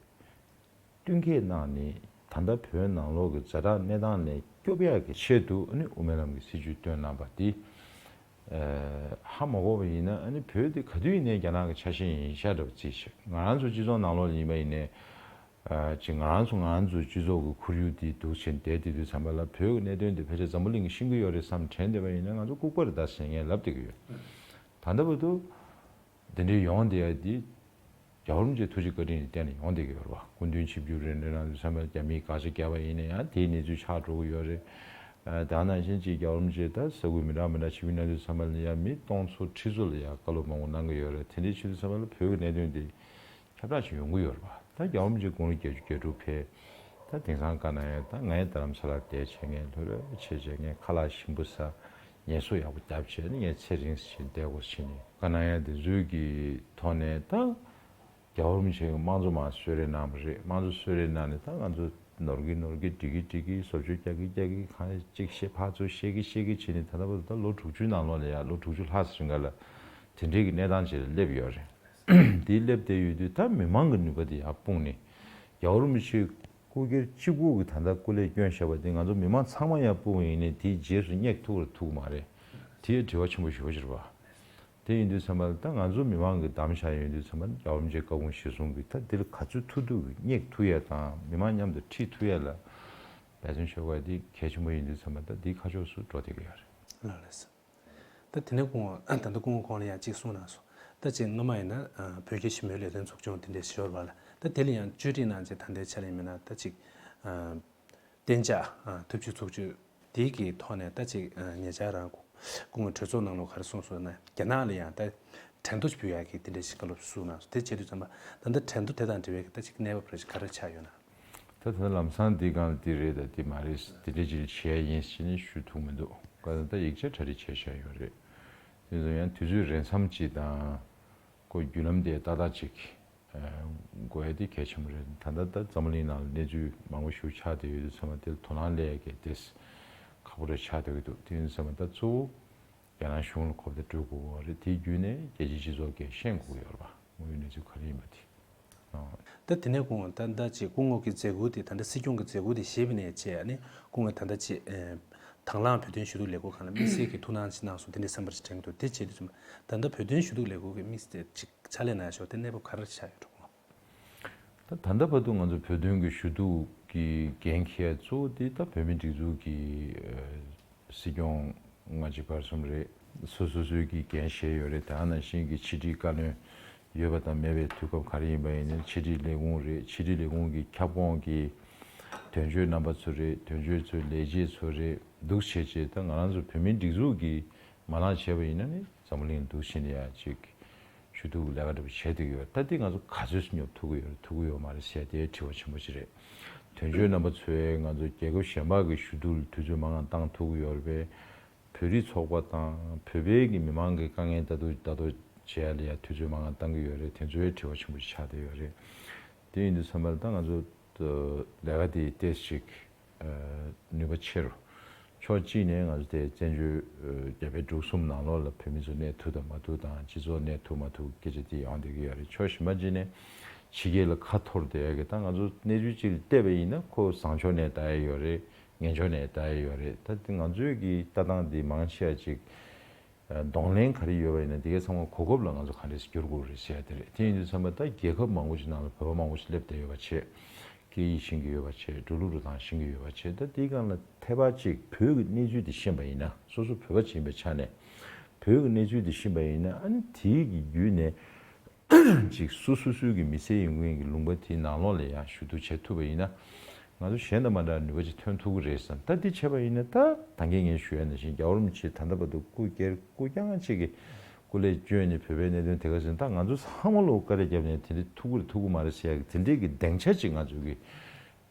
བསྟུན་མཁས་གནང་ནས་ད་ལྟ་བོད་ནང་ལོགས་ཀྱི་ཛ་དྲག་གནས་སྟངས་ནས་སྐྱོབ་ཡག་གི་ཆེད་དུ་ཨ་ནི་དབུ་མའི་ལམ་གྱི་སྲིད་བྱུས་བཏོན་གནང་པ་འདི། ཨ། ཧ་མ་གོ་བ་ཡིན་ན་ཨ་ནི་བོད་འདི་ག་དུས་ཡིན་ནའི་རྒྱ་ནག་གི་ཆ་ཤས་ཡིན་ཤག་འདྲ་བ་རྩིས་བྱས། ང་རང་ཚོ་སྤྱི་ཚོགས་ནང་ལོགས་ལ་ཡིན་པ་ཡིན་ནའི། ཨ། ཅིག་ང་རང་ཚོ་ང་རང་ཚོའི་སྤྱི་ཚོགས་ཀྱི་ཁོར་ཡུག་འདི་འདུག་བྱས་བསྡད་དེ་དུས་ཙམ་པ་ལ་བོད་ཀྱི་གནད་དོན་འདི་ཕལ་ཆེར་འཛམ་བུ་གླིང་གིས་ཤེས་ཀྱི་ཡོད་རེད་བསམ་དྲན་བསྡད་པ་ཡིན་ན་ང་ཚོ་ལྐུགས་པ་རེད་ད་ཟེར་ངས་ལབ་བསྡད་ཀྱི་ཡོད། ད་ལྟ་བར་དུ། དེ་འདྲའི་ཡོང་བསྡད་ཡ་འདི་རྒྱལ་བ་རིན་པོ་ཆེའི་ཐུགས་རྗེ་བཀའ་དྲིན་གྱི་སྟེང་ནས་ཡོང་བསྡད་ཀྱི་ཡོད་རེད་བ། སྐུ་མདུན་ཆིབས་བསྒྱུར་རེད་འདྲ་ན་བསམ་པ་རྒྱ་མིས་དགག་བྱ་བརྒྱབ་པ་ཡིན་ན་ཡང་དེའི་གནས་ཚུལ་ཆགས་འགྲོ་གི་ཡོད་རེད། ཨ། ད་ནང་བཞིན་གཅིག་རྒྱལ་བ་རིན་པོ་ཆེ་ད་ས་ཁུལ་མི་འདྲ་མི་འདྲ་ཆིབས་བསྒྱུར་གནང་དུས་ཙམ་པ་ལ་ཡང་མི་སྟོང་ཚོ་ཁྲི་ཚོ་ལ་ཡང་བཀའ་སློབ་མང་པོ་གནང་གི་ཡོད་རེད། དེ་འདྲའི་ཆེད་དུ་ཙམ་པ་ལ་བོད་ཀྱི་གནད་དོན་འདི་ཁྱབ་བསྒྲགས་ཅིག་ཡོང་གི་ཡོད་རེད་བ། ད་རྒྱལ་བ་རིན་པོ་ཆེ་དགུང་ལོ་བརྒྱད་ཅུ་གྱ་དྲུག་ཕེབས། ད་དེང་སང་བཀའ་གནང་ཡ་ད་ངས་རྡ་རམ་ས་ལར་བསྡད་བྱས་ངས་ལྷོད་ལྷོད་བྱས་བྱས་ངས་ཁ་ལག་ཞིམ་པོ་ཟ། ངལ་གསོ་ཡག་པོ་བརྒྱབ་བྱས་ནས་ངས་ཚེ་རིང་ཞིག་བསྡད་དགོས་ཕྱིན་ནས་བཀའ་གནང་ཡ་དེ་ཚོའི་གི་ཐོག་ནས་ད་རྒྱལ་བ་རིན་པོ་ཆེ་གི་དམངས་གཙོ་མར་གསོལ་རས་གནང་བ་རེད། དམངས་གཙོ་གསོལ་རས་གནང་ནས་ད་ང་ཚོ་ནོར་གི་ནོར་གི་འགྲིག་གི་འགྲིག་གི་བཟོ་བཅོས་རྒྱག་གི་རྒྱག་གི་གང་གཅིག་བཤད་ཕར་ཚུར་བཤད་གི་བཤད་གི་བྱས་ནས་ད་ལྟ་བར་དུ་ད་ལོ་དྲུག་ཅུའི་ནང་ལོགས་ལ་ཡ་ལོ་དྲུག་ཅུ་ལྷག་ཙམ་རིང་ག་ལ་དེ་འདྲའི་གི་གནས་སྟངས་ཅིག་ལ་སླེབས་ཡོད་རེད། དེ་སླེབས་བསྡད་ཡོད་དུས་ད་མི་མང་གི་ནུས་པ་དེ་ཡར་སྤུངས་ནས་རྒྱལ་བ་རིན་པོ་ཆེ་སྐུ་སྒེར་གཅིག་པུ་གི་ད་ལྟ་སྐུ་ལས་བསྐྱོན་བཞག་པ་དེ་ང་ཚོ་མི་མང་ཚང་མ་ཡར་སྤུངས་ཡིན་ནའི་དེའི་རྗེས་སུ་སྙེག་ཐུབ་ར་ཐུབ་ཀྱི་མ་རེད། དེ་དྲི་བ་ཆེན་པོ་ཞེ་པོ་ཅིག་རེད་བ། དེ་ཡིན་དུས་ཙམ་པ་ལ་ད་ང་ཚོ་མི་མང་གི་གདམ་བཞག་ཡོང་དུས་ཙམ་པ་ལ་རྒྱལ་བ་རིན་པོ་ཆེའི་བཀའ་དགོངས་གཞིར་བཟུང་གིས་ད་འདི་ལ་ག་ཚོད་ཐུབ་ཐུབ་ཀྱིས་སྙེག་ཐུབ་ཡ་དང་མི་མང་མཉམ་དུ་ཁྲིད་ཐུབ་ཡ་ལ་འབད་བརྩོན་ཞུ་དགོས་ཡ་དེ་གལ་ཆེན་པོ་ཡིན་དུས་ཙམ་པ་ད་འདིའི་ཁ་ཕྱོགས་སུ་འགྲོ་བསྡད་ཀྱི་ཡོད་རེད། ལགས་ལགས་སོ། ད་དེ་ནས་སྐུ་ངོ་ད་ལྟ་སྐུ་ངོ་ཁོང་ལ་ཡང་གཅིག་གསུངས་གནང་སོང་། ད་ཅིག་སྔོན་མ་ཡིན་ན་བོད་ཀྱི་ཞི་མོལ་ལས་དོན་ཚོགས་ཆུང་དེ་འདྲས་ཞིག་ཡོད་རེད་བ་ལ། ད་དེ་ལ་ཡང་བཅོས་སྒྲིག་གནང་རྗེས་ད་ལྟའི་ཆ་ལ་ཡིན་མིན་ན་ད་ཅིག་གཏན་འཇགས་ཐབས་ཇུས་ཚོགས་ཆུང་དེ་གི་ཐོག་ནས་ད་ཅིག་ཉེ་ཆར་རང་སྐུ་ངོ་གྲོས་ཚོགས་ནང་ལོགས་ག་རེ་གསུངས་སོང་ན་རྒྱ་ནག་ལ་ཡང་ད་གྲོས་མཐུན་ཞིག་འབུལ་ཡག་གི་དེ་འདྲས་ཞིག་བཀའ་སློབ་གསུངས་གནང་སོང་། དེ་བྱེད་དུས་ཙམ་པ་ད་ལྟ་གྲོས་མཐུན་དེ་དང་འབྲེལ་བའི་གི་ད་ཅིག་གནས་བབ་རེ་ཞིག་ག་རེ་ཆགས་ཡོད་ན། ད་ད་ལམ་སང་འདི་སྒང་ལ་འདི་རེད་ད་འདི་མ་རེད་འདི་འདྲ་ཅིག་བྱས་ཡིན་ཞེས་ནི་ཞུ་ཐུབ་མི་འདུག་ག་ད་ཡིག་ཆ་གྲ་སྒྲིག་བྱས་བཞག་ཡོད་རེད། དེ་ཚོ་ཡང་དུས་ཚོད་རན་མཚམས་ཅིག་དང་ཁོ་བརྒྱུད་ལམ་དེ་ཏག་ཏག་ཅིག་དགོས་ཡ་དེ་གལ་ཆེན་པོ་རེད། ད་ལྟ་ད་འཛམ་བུ་གླིང་ནང་ལ་གནས་ཚུལ་མང་པོ་ཞིག་ཆགས་བསྡད་ཡོད་དུས་ཚང་མ་དེ་ལ་དོ་སྣང་སླེབས་ཡ་གི་དེ་ཁག་པོ་རེ་ཆགས་བསྡད་ཀྱི་འདུག་དེ་ཡིན་ཙང་ད་གཙོ་བོ་རྒྱ་ནག་གཞུང་ལ་གོ་བརྡ་སྤྲོད་དགོས་ཀྱི་ཡོད་རེད། དེ་བརྒྱུད་ནས་རྒྱལ་སྤྱིའི་སྤྱི་ཚོགས་ཀྱིས་ཤེས་དགོས་ཀྱི་ཡོད་རེད་པ། དངོས་ཡོད་གནས་ཚུལ་ག་རེ་ཡིན་པ་དེ། ད་དེ་ནས་དགོངས་ད་ད་ཅིག་སྐུ་ངོ་གི་མཛད་ཁུར་དེ་ད་ལྟ་སྲིད་སྐྱོང་གི་མཛད་ཁུར་དེ་བཞེས་པ་ནས་བྱས་ཨ་ནི་སྐུ་ངོ་ད་ལྟ་ཅིག་དང་བླངས་བོད་དོན་ཞུ་གཏུག་ལས་ཁུངས་ཁང་ལ་དམིགས་བསལ་གྱི་ཐུགས་སྣང་ཅིག་གནང་སོང་དེ་འདྲའི་བསམ་པ་ཞིག་དྲན་གྱི་འདུག་དེ་བྱེད་དུས་ཙམ་ད་ལྟ་བོད་དོན་ཞུ་གཏུག་ལས་ཁུངས་ཀྱི་དམིགས་བསལ་ཅིག་ཕྱག་ལས་གནང་ཞོར་དེ་གནས་བབ་ག་རེ་ཆགས་ཡོད་འགྲོ་གོ། ད་ད་ལྟ་བར་དུ་ང་ཚོ་བོད་དོན་གྱི་ཞུ་གཏུག་གི་འགན་འཁྱེར་གཙོ་བོ་དེ་ད་བོད་མིའི་སྒྲིག་འཛུགས་ཀྱི་སྲིད་སྐྱོང་ལྔ་གཅིག་བར་གསུམ་རེད། སོ་སོ་སོའི་གི་འགན་བཞེས་ཡོད་རེད། ད་ནང་བཞིན་གྱི་ཕྱི་དྲིལ་བཀའ་བློན་ཡོད་པ་དང་མེད་པའི་དུས་སྐབས་ག་རེ་ཡིན་པ་ཡིན་ནའི་ཕྱི་དྲིལ་ལས་ཁུངས་རེད། ཕྱི་དྲིལ་ལས་ཁུངས་ཀྱི་ཁྱབ་ཁོངས་ཀྱི་དོན་གཅོད་རྣམ་པ་ཚོ་རེད། དོན་གཅོད་ཚོའི་ལས་བྱེད་ཚོ་རེད། འདུག་བྱས་བྱས་ད་ང་རང་ཚོ་བོད་མིའི་སྒྲིག་འཛུགས་ཀྱི་མ་ལག་བྱས་པ་ཡིན་ན་ནི་འཛམ་བུ་གླིང་འདུག་ཕྱིན་ཡ་ཅིག་ཞུ་གཏུག་ལས་ཀ་འདྲ་པོ་བྱས་བསྡད་ཀྱི་ཡོད། ད་འདི་ང་ཚོ་ག་ཚོད་སྙོབ་ཐུབ་ཀྱི་ཡོད་རེད་ཐུབ་ཀྱི་ཡོད་མ་རེད་ཟེར་དེ་དྲི་བ་ཆེན་པོ་ཅིག་རེད། དོན་གཅོད་རྣམ་པ་ཚོས་ང་ཚོ་རྒྱལ་ཁབ་གཞན་པ་གི་ཞུ་གཏུག་ལ་དུས་ཚོད་མང་ང་བཏང་ཐུབ་ཀྱི་ཡོད་རེད་པས། བོད་རིགས་ཚོགས་པ་དང་བོད་པའི་གི་མི་མང་གི་དཀའ་ངལ་ལྟ་རྟོག་ལྟ་རྟོག་བྱེད་ཡ་ལ་ཡ་དུས་ཚོད་མང་ང་བཏང་གི་ཡོད་རེད། དེ་ཚོའི་དྲི་བ་ཆེན་པོ་ཞིག་ཆགས་བསྡད་ཡོད་རེད། དེ་ཡིན་དུས་ཙམ་པ་ལ་ད་ང་ཚོ་ལས་ཀ་དེ་ཏོག་ཙམ་ཅིག་ནུས་པ་ཆེ་རུ། ཕྱོགས་གཅིག་ནས་ང་ཚོ་དེ་བཙན་བྱོལ་རྒྱ་བལ་འབྲུག་གསུམ་ནང་ལོགས་ལ་བོད་མི་ཚོ་གནས་ཐུབ་དང་མ་ཐུབ་དང་སྤྱི་ཚོགས་གནས་ཐུབ་མ་ཐུབ་སྐད་ཆ་དེ་ཡོང་བསྡད་ཀྱི་ཡོད་རེད། ཕྱོགས་གཞན་པ་གཅིག་ནས་ཕྱི་རྒྱལ་ལ་ཁ་འཐོར་བསྡད་ཡ་གི་ད་ང་ཚོ་གནས་ཚུལ་གཅིག་ལ་བལྟས་པ་ཡིན་ན་ཁོ་བཟང་ཕྱོགས་ནས་ལྟ་ཡ་ཡོད་རེད། ངན་ཕྱོགས་ནས་ལྟ་ཡ་ཡོད་རེད། ད་དེ་ང་ཚོའི་གི་ལྟ་སྟངས་དེ་མང་ཆེ་བ་ཅིག་གདོང་ལེན་ག་རེ་ཡོད་པ་ཡིན་ན་དེ་གའི་ཚང་མ་གོ་སྐབས་ལ་ང་ཚོ་ག་འདྲས་སེ་བསྒྱུར་དགོས་རེད་ཟེར་ཡ་དེ་རེད། དེ་ཡིན་དུས་ཙམ་པ་ད་རྒྱལ་ཁབ་མང་པོ་ཞིག་ནང་ལ་བོད་པ་མང་པོ་ཞིག་སླེབས་བསྡད་ཡོད་པ་བྱས། སྐད་ཡིག་ཤེས་ཀྱི་ཡོད་པ་བྱས། འགྲོ་ལུགས་འགྲོ་སྟངས་ཤེས་ཀྱི་ཡོད་པ་བྱས། ད་དེའི་སྒང་ལ་ཐད་པ་ཅིག་བོད་ཀྱི་གནས་ཚུལ་དེ་ཤེས་པ་ཡིན་ན་སོ་སོ་བོད་པ་ཅིག་ཡིན་པའི་ཆ་ནས་བོད་ཀྱི་གནས་ཚུལ་དེ་ཤེས་པ་ཡིན་ན་ཨ་ནི་དེའི་གི་བརྒྱུད་ནས་ ཅིག་སུ་སུ་སུའི་གི་མི་ཚེ་ཡོང་གི་ཡིན་གི་ལུང་པ་དེའི་ནང་ལོགས་ལ་ཡང་ཞུ་གཏུག་བྱེད་ཐུབ་པ་ཡིན་ན། ང་ཚོ་གཞན་དང་མ་འདྲ་ནུས་པ་ཅིག་ཐོན་ཐུབ་ཀྱི་རེད་བསམ། ད་འདི་བྱས་པ་ཡིན་ན་ད་ད་གིན་ངས་ཞུ་ཡ་ནང་བཞིན་རྒྱལ་བ་རིན་པོ་ཆེ་ད་ལྟ་བར་དུ་སྐུ་སྒེར་སྐུ་རྐྱང་གཅིག་གི་སྐུ་ལས་བསྐྱོན་ནས་བོད་པའི་གནད་དོན་དེ་ག་ཟིན་ད་ང་ཚོ་ཚང་མ་ལོ་བཀའ་དྲིན་བརྒྱབ་ནས་དེ་འདྲ་ཐུབ་ཀྱི་རེད་ཐུབ་ཀྱི་མ་རེད་ཟེར་ཡ་གི་དེ་འདྲའི་གི་སྡིངས་ཆ་ཅིག་ང་ཚོ་གི་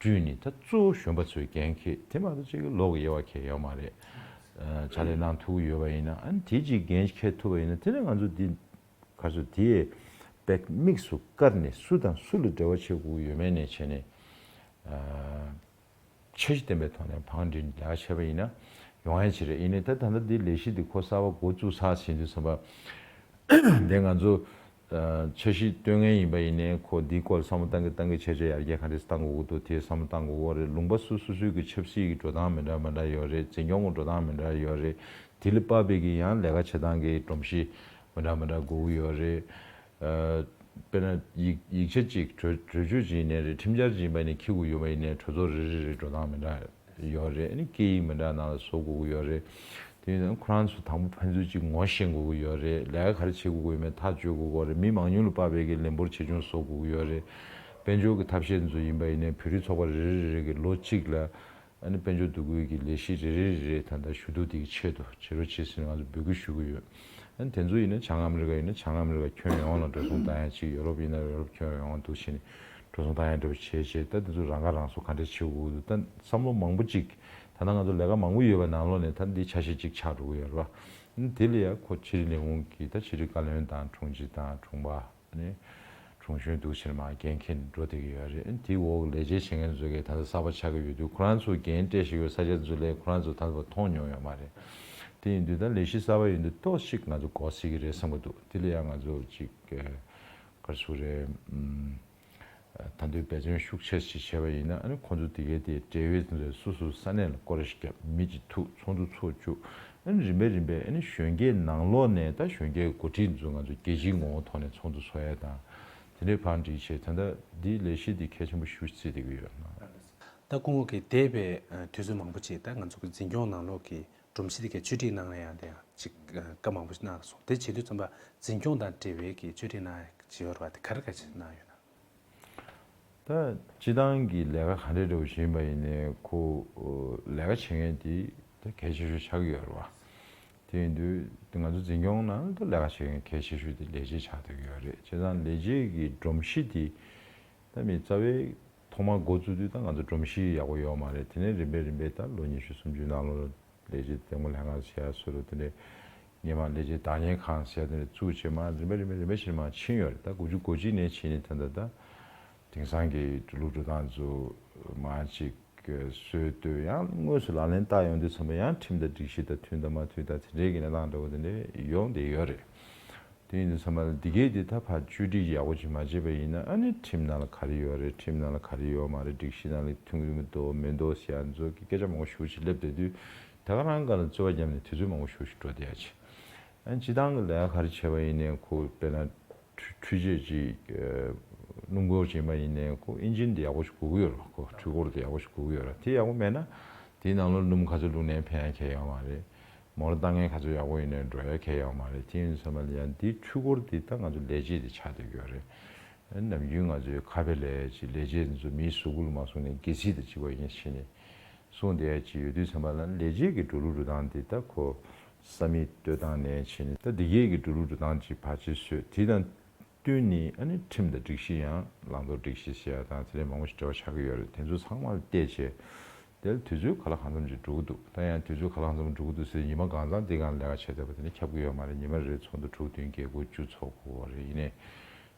བསྐྲུན་ནས་ད་གཙོ་བོ་གཞོན་པ་ཚོས་འགན་འཁྱེར་དེ་མ་གཏོགས་ཅིག་གི་ལོག་གི་དབྱེ་བ་འཁྱེར་ཡོད་མ་རེད། ཕྱག་ལས་གནང་ཐུབ་ཀྱི་ཡོད་པ་ཡིན་ན་ཨ་ནི་དེ་ཅིག་འགན་འཁྱེར་ཐུབ་པ་ཡིན་ན་དེ་ནས་ང་ཚོ་འདི། ག་ཚོད་དེ་པེག་དམིགས་སུ་བཀར་ནས་སུ་དང་སུ་ལ་འབྲེལ་བ་བྱེད་དགོས་ཡོད་མེད་ནས་བྱས་ནས། འཆར་གཞི་ལྡན་པའི་ཐོག་ནས་བང་སྒྲིག་ལས་ཀ་བྱས་པ་ཡིན་ན་ཡོང་ཡ་ཅིག་རེད། ཡིན་ནའི་ད་ད་ལྟ་འདི་ལས་གཞི་འདི་ཁོ་གསར་པ་འགོ་བཙུགས་ཚར་ཟིན་དུས་ཙམ་པ། འདི་ང་ཚོ་འཆར་གཞི་བཏོན་མཁན་ཡིན་པ་ཡིན་ནའི་ཁོ་འདིའི་སྐོར་ལ་བསམ་བློ་བཏང་གི་བཏང་གི་བྱས་བྱས་ཡར་རྒྱས་ག་འདྲས་བཏང་དགོས་ཀྱི་འདུག་དེ་བསམ་བློ་བཏང་དགོས་ཀྱི་ཡོད་རེད། ལུང་པ་སོ་སོ་སོའི་གི་ཆབ་སྲིད་ཀྱི་འགྲོ་སྟངས་མི་འདྲ་མི་འདྲ་ཡོད་རེད། འཛིན་སྐྱོང་གི་འགྲོ་སྟངས་མི་འདྲ་ཡོད་རེད། དེ་ལ་དཔག་པའི་གི་ཡང་ལས་ཀ་བྱེད་སྟངས་ཀྱི་སྒྲོམ་གཞི་མི་འདྲ་མི་འདྲ་དགོས་ཀྱི་ཡོད་རེད། ཨ། དཔེར་ན་ཡིག་ཡིག་ཆ་གཅིག་གྲོས་གྲོས་ཆོད་ཅིག་ཡིན་ནའི་རེད། ཁྲིམས་འཆར་ཅིག་ཡིན་པ་ཡིན་ནའི་འཁྱེར་དགོས་ཡོད་པ་ཡིན་ནའི་གྲོས་ཚོགས་རེ་རེ་རེ་འགྲོ་སྟངས་མི་འདྲ་ཡོད་རེད། ཨ་ནི་སྐད་ཡིག་མི་འདྲ་ནང་ལ་བཟོ་དགོས་ཀྱི་ཡོད་རེད། དེ་ཡིན་ན་ཁོ་རང་ཚོ་དང་པོ་ཕན་ཚུན་གཅིག་ངོ་ཤེས་དགོས་ཀྱི་ཡོད་རེད། ལས་ཀ་ག་རེ་བྱེད་དགོས་ཀྱི་ཡོད་མེད་ཐག་གཅོད་དགོས་ཀྱི་ཡོད་རེད། མི་མང་ཉུང་ལ་དཔག་པའི་གི་ལས་འབོར་ཆེ་ཆུང་བཟོ་དགོས་ཀྱི་ཡོད་རེད། དཔལ་འབྱོར་གྱི་ཐབས་ཤེས་ཚོ་ཡིན་པ་ཡིན་ནའི་བོད་རིགས་ཚོགས་པ་རེ་རེ་རེ་རེ་གི་ལོ་གཅིག་ལ་ཨ་ནི་དཔལ་འབྱོར་འདུ་འགོད་ཀྱི་ལས་གཞི་རེ་རེ་རེ་རེ་ད་ལྟ་ཞུ་གཏུག་དེ་གི་ཆེད་དུ་བྱེད་རོགས་བྱེད་ཟེར་ནས་ང་ཚོ་འབོད་སྐུལ་ཞུ་གི་ཡོད། ཨ་ནི་དེ་ཚོ་ཡིན་ན་བྱང་ཨ་མི་རི་ཀ་ཡིན་ན་བྱང་ཨ་མི་རི་ཀ་ཁྱོན་ཡོངས་ལ་འགྲོ་སོང་བཏང་ཡ་གཅིག་ཡོ་རོབ་ཡིན་ན་ཡོ་རོབ་ཁྱོན་ཡོངས་འདུག་བྱས་ནས་འགྲོ་སོང་བཏང་ཡ་འདྲ་བོ་བྱས་བྱས་ད་དེ་ཚོ་རང་ཁ་རང་གསོ་ག་འདྲས་བྱེད་དགོས་འདུག་ད་བསམ་བློ་མང་པོ་གཅིག་ད་ལྟ་ང་ཚོ་ལས་ཀ་མང་པོ་ཡོད་པའི་ནང་ལོགས་ནས་ད་འདི་ཆ་ཤས་གཅིག་ཆགས་འགྲོ་གི་ཡོད་རེད་བ། ཨ་ནི་དེ་ལ་ཡ་ཁོ་ཕྱི་དྲིལ་ལས་ཁུངས་ཀྱི་ད་ཕྱི་དྲིལ་བཀའ་བློན་དང་དྲུང་ཆེ་དང་དྲུང་པ། ནི་གྲོང་གཞོན་འདུག་ཕྱིར་མ་འགན་འཁྱེར་འགྲོ་བསྡད་ཀྱི་ཡོད་རེད། དེའི་འོག་ལས་བྱེད་བྱེད་མཁན་ཚོ་གིས་ད་ལྟ་གསར་པ་ཆགས་ཀྱི་ཡོད་དུས་ཁོ་རང་ཚོ་འགན་སྤྲད་བཞག་ཡོད་ས་ཆ་ཚོ་ལས་ཁོ་རང་ཚོ་ད་ལྟ་བར་མཐོང་མྱོང་ཡོད་མ་རེད། དེ་ཡིན་དུས་ད་ལས་གཞི་གསར་པ་ཡིན་དུས་ཏོག་ཙམ་ང་ཚོ་འགོར་སྲིད་ཀྱི་རེད་བསམ་གྱི་འདུག་དེ་ལ་ཡང་ང་ཚོ་ཅིག་ག་རེ་ཟེར་རེད། ད་དུང་འབད་བརྩོན་ཤུགས་ཆེ་ཞིག་བྱས་པ་ཡིན་ན་ཨ་ནི་ཁོང་ཚོ་དེ་གའི་དེ་འབྲེལ་ཡོད་ཚོ་སོ་སོའི་ས་གནས་ལ་སྐོར་ར་ཞིག་བརྒྱབ། མི་གཅིག་ཐུག་ཚོགས་འདུ་ཚོགས་བཅུག་ཨ་ནི་རིམ་པས་རིམ་པས་ཨ་ནི་གཞོན་སྐྱེས་ནང་ལོགས་ནས་ད་གཞོན་སྐྱེས་འགོ་ཁྲིད་ཚོ་ང་ཚོ་རྒྱལ་སྤྱིའི་ངོ་བོ་ཐོག་ནས་ཚོགས་འདུ་ཚོགས་ཡ་དང་དེ་འདྲའི་བང་སྒྲིག་བྱས། ད་ལྟ་འདིའི་ལས་གཞི་འདི་གལ་ཆེན་པོ་ཤུགས་བརྩི་བསྡད་ཀྱི་ཡོད། ད་སྐུ་ངོ་གིས་འདས་པའི་དུས་ཚོད་མང་པོ་ཅིག་ད་ང་ཚོ་གི་འཛིན་སྐྱོང་ནང་ལོགས་ཀྱི་སྒྲོམ་གཞི་དེ་གའི་བཅོས་སྒྲིག་གནང་ན་ཡང་དེ་ཡང་ཅིག་བཀའ་མང་པོ་ཞིག་གནང་སོང་། དེ་བྱེད་དུས་ཙམ་པ་འཛིན་སྐྱོང་དང་འབྲེལ་བའི་གི་བཅོས་སྒྲིག་གནང་ཡ་བྱེད་ཡོད་རེད་བ། དེ་ག་རེ་ག་རེ་བྱེད་གནང་ཡོད་ན། ད་སྤྱི་བཏང་གི་ལས་ཀ་ག་འདྲ་འདྲ་བོ་ཞིག་ཡིན་པ་ཡིན་ནའི་ཁོ་ལས་ཀ་བྱེད་མཁན་དེ་ད་གལ་ཆེ་ཤོས་ཆགས་ཀྱི་ཡོད་རེད་བ། དེ་ཡིན་དུས་ང་ཚོ་འཛིན་སྐྱོང་ནང་ད་ལས་ཀ་བྱེད་མཁན་གལ་ཆེ་ཤོས་དེ་ལས་བྱེད་ཆགས་བསྡད་ཀྱི་ཡོད་རེད། བྱས་ཙང་ལས་བྱེད་ཀྱི་སྒྲོམ་གཞི་དེ་ད་མི་རྩ་བའི་ཐོག་མར་འགོ་བཙུགས་དུས་ད་ང་ཚོ་སྒྲོམ་གཞི་ཡག་པོ་ཡོད་མ་རེད། དེ་ནས་རིམ་པས་རིམ་པས་ད་ལོ་ཉི་ཤུ་སུམ་ཅུའི་ནང་ལོགས་ལ་ལས་བྱེད་ལྟད་མོ་ལྷན་ཁང་ཟེར་ཡ་བཟོ་འདྲ་དེ་འདྲས་སྔོན་མ་ལས་བྱེད་བདག་གཉེར་ཁང་ཟེར་ཡ་དེ་འདྲས་བཙུགས་བྱས་མར་རིམ་པས་རིམ་པས་རིམ་པས་བྱས་མར་ཕྱིན་ཡོད་རེད། ད་དགུ་བཅུ་གོ་གཅིག་ནས་ཕྱིན་ནས་ད་ལྟ་ད་དེང་སང་གི་འགྲོ་ལུགས་འགྲོ་སྟངས་ཚོ་མར་ཅིག་སྲོལ་གཏོད་ཡང་དངོས་སུ་ལག་ལེན་བསྟར་ཡོང་དུས་ཙམ་པ་ཡང་ཁྲིམས་དང་སྒྲིག་གཞི་དང་མཐུན་དང་མ་མཐུན་དང་དེ་འདྲའི་གི་གནས་སྟངས་འདྲ་བོ་དེ་འདྲས་ཡོང་བསྡད་ཡོད་རེད། དེ་ཡིན་དུས་ཙམ་པ་ལ་འདི་གས་དེ་ད་ཕར་བཅོས་སྒྲིག་ཡག་པོ་ཅིག་མ་བྱས་པ་ཡིན་ན་ཨ་ནི་ཁྲིམས་ནང་ལ་ག་རེ་ཡོད་རེད། ཁྲིམས་ནང་ལ་ག་རེ་ཡོད་མ་རེད། སྒྲིག་གཞི་ནང་ལ་མཐུན་གྱི་མི་འདུག་མི་འདུག་ཟེར་ཡ་ཚོ་གི་སྐད་ཆ་མང་པོ་ཞེ་པོ་ཅིག་སླེབས་བསྡད་དུས་ད་ག་རང་སྒང་ལ་རྩོད་པ་བརྒྱབ་ནས་དུས་ཚོད་མང་པོ་ཞེ་པོ་ཞིག་འགྲོ་བསྡད་ཡ་ཅིག་ཨ་ནི་སྤྱི་བཏང་གི་ལས་ཀ་ག་རེ་བྱས་པ་ཡིན་ནའི་ཁོ་དཔེར་ན་འཕྲུལ་འཕྲུལ་ཆས་ཅིག་སྣུམ་འཁོར་ཅིག་ཡིན་པ་ཡིན་ནའི་ཁོ་ཨིན་ཇིན་དེ་ཡག་པོ་ཞིག་དགོས་ཀྱི་ཡོད་རེད། ཁོ་འཕྲུལ་འཁོར་དེ་ཡག་པོ་ཞིག་དགོས་ཀྱི་ཡོད་རེད། དེ་ཡག་པོ་མེད་ན་དེའི་ནང་ལོགས་སྣུམ་ག་ཚོད་བླུགས་ནའི་ཕན་ཡ་གང་ཡང་ཡོད་མ་རེད། མོ་ཊ་བཏང་མཁན་ག་ཚོད་ཡག་པོ་ཡིན་ནའི་འགྲོ་ཡ་གང་ཡང་ཡོད་མ་རེད། དེ་ཡིན་ཙམ་པ་ལ་ཡང་འདི་འཕྲུལ་འཁོར་འདི་ད་ང་ཚོ་ལས་བྱེད་དེ་ཆགས་བསྡད་ཀྱི་ཡོད་རེད། ནམ་རྒྱུན་ང་ཚོའི་ཁ་ཕྱེ་ལས་ཀྱི་ལས་བྱེད་འདི་ཚོ་མིའི་གཟུགས་པོ་ལ་མ་སོང་ནས་སྒལ་ཚིགས་དང་གཅིག་པ་ཡིན་ཕྱིན་ནས་གསུངས་བསྡད་ཡ་ཅིག་ཡོད་དུས་ཙམ་པ་ལ་ལས་བྱེད་ཀྱི་འགྲོ་ལུགས་འགྲོ་སྟངས་འདི་ད་ཁོ་ས་མིག་ལྟོས་སྟངས་ནས་ཕྱིན་ནས་ད་འདི་གས་ཀྱི་འགྲོ་ལུགས་འགྲོ་སྟངས་ཅིག་ཕར་ཕྱིར་བཟོས། དེ་དང་བསྟུན་ནས་ཨ་ནི་ཁྲིམས་དང་སྒྲིག་གཞི་ཡང་བླང་དོར་སྒྲིག་གཞི་ཟེར་ཡ་དང་དེ་ལས་མང་པོ་ཞིག་འབྲེལ་བ་ཆགས་ཀྱི་ཡོད་རེད། དེ་ཚོ་ཚང་མ་ལ་བལྟས་བྱས། དེར་དུས་ཚོད་ག་ལ་གང་འཚམ་ཅིག་འགྲོ་གི་འདུག་ད་ཡང་དུས་ཚོད་ག་ལ་གང་འཚམ་འགྲོ་གི་འདུག་ཟེར་ཉི་མ་གང་ཚང་འདི་སྒང་ལས་ཀ་བྱས་བསྡད་པ་དེ་ནི་ཁྱབ་ཀྱི་ཡོད་མ་རེད། ཉི་མ་རེ་རེ་ཚོགས་འདུ་དྲུག་བདུན་བརྒྱད་དགུ་བཅུ་ཚོགས་དགོས་པ་རེད། ཡིན་ནའི་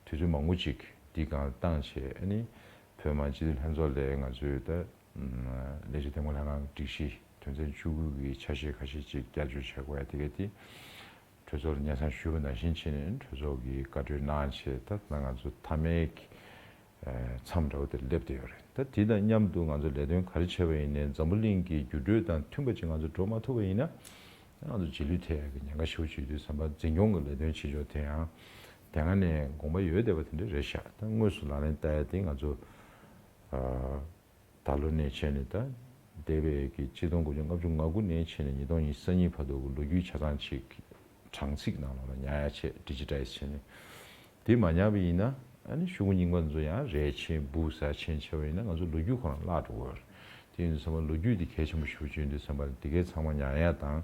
དུས་ཚོད་མང་པོ་ཅིག་འདི་སྒང་བཏང་བྱས་ཨ་ནི་བོད་མི་སྤྱི་འཐུས་ལྷན་ཚོགས་ལས་ང་ཚོས་ད་ལས་བྱེད་འདེམས་ངོ་ལྷན་ཁང་སྒྲིག་གཞི་དོན་ཚན་བཅུ་དགུ་གི་ཆ་ཤས་ཁ་ཤས་ཅིག་བསྐྱར་བཅོས་བྱེད་དགོས་ཡ་དེ་ག་དེ་གྲོས་ཚོགས་ལ་སྙན་སེང་ཞུས་པ་ནང་བཞིན་བྱས་ནས་གྲོས་ཚོགས་ཀྱིས་བཀའ་འཁྲོལ་གནང་བྱས་ད་ང་ཚོ་མཐའ་མའི་མཚམས་འདྲ་བོ་དེར་སླེབས་བསྡད་ཡོད་རེད། ད་དེ་དང་མཉམ་དུ་ང་ཚོ་ལས་དོན་ག་རེ་བྱས་པ་ཡིན་ནའི་འཛམ་བུ་གླིང་གི་འགྱུར་འགྲོས་དང་མཐུན་པ་ཅིག་ང་ཚོ་འགྲོ་མ་ཐུབ་པ་ཡིན་ན་ང་ཚོ་རྗེས་ལུས་ཐེབས་ཡག་གི་ཉེན་ཁ་ཞེ་པོ་ཅིག་ཡོད་དུས་ཙམ་པ་འཛིན་སྐྱོང་གི་ལས་དོན་བྱེད་ཕྱོགས་དེ་ཡང་དེ་སྔ་ནས་དགོངས་པ་ཡོད་བསྡད་པ་དེ་འདྲ་རེད་ཤག་ད་དངོས་སུ་ལག་ལེན་བསྟར་ཡ་དེ་ང་ཚོ་ད་ལོ་ནས་བྱས་ནས་ད་འདས་པའི་གི་ཆིག་སྟོང་དགུ་བརྒྱ་ལྔ་བཅུ་ང་དགུ་ནས་བྱས་ནས་ཉིས་སྟོང་ཉི་ཤུ་རྩ་གཉིས་བར་དུ་གི་ལོ་རྒྱུས་ཆ་ཚང་ཅིག་གྲངས་ཚིག་ནང་ལོགས་ལ་ཉར་ཡ་བྱས་ཌི་ཇི་ཊའི་ཛི་བྱས་ནས། དེ་མ་ཉར་བ་ཡིན་ན་ཨ་ནི་ཤོག་གུ་རྙིང་པ་ཚོ་ཡང་རལ་ཆེན་འབུ་ཟ་ཆེན་བྱས་པ་ཡིན་ན་ང་ཚོ་ལོ་རྒྱུས་ཁོ་རང་བརླག་འགྲོ་གི་ཡོད་རེད། དེ་ཡིན་དུས་ཙམ་པ་ལོ་རྒྱུས་དེ་གལ་ཆེན་པོ་ཞེ་པོ་ཅིག་ཡིན་དུས་ཙམ་པ་དེ་གའི་ཚང་མ་ཉར་ཡ་དང་།